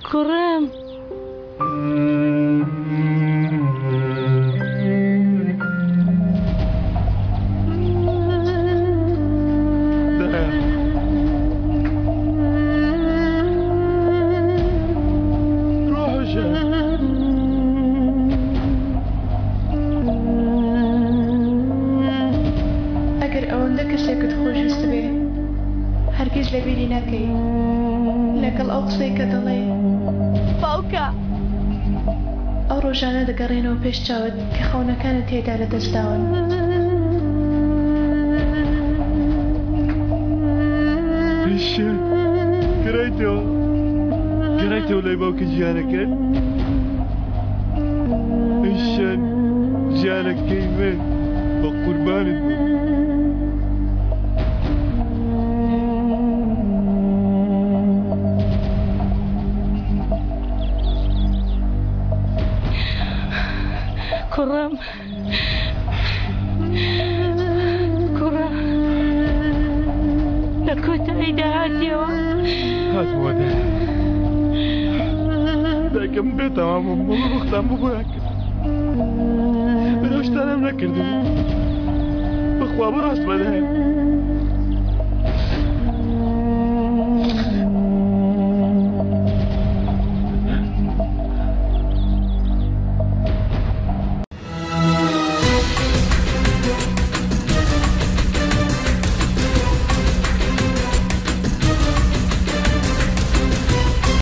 کوڕم. ئەگەر ئەوەندە کەسێکت خۆشویستبێ هەرگیز لەبیری ناکەی لەگەڵ ئەو قسەی کە دەڵێی. باوکە. ئەو ڕۆژانە دەگەڕێنەوە پێش چاوت کە خەونەکانت تێیدا لەدەست داون. ئیشە گەرایتەوە گەرایتەوە لای باوکە گیانەکەت ئیشە گیانەکەی من بە قوربانت بم. کوڕم کوڕە لە کۆتاییدا هاتیەوە هاتمەوە دایە دایکم بێ تەمام بووم بۆ بەختان بوو بۆیان کرد من ئەو شتانەم نەکردبوو بەخوا بەڕاست بەدایە.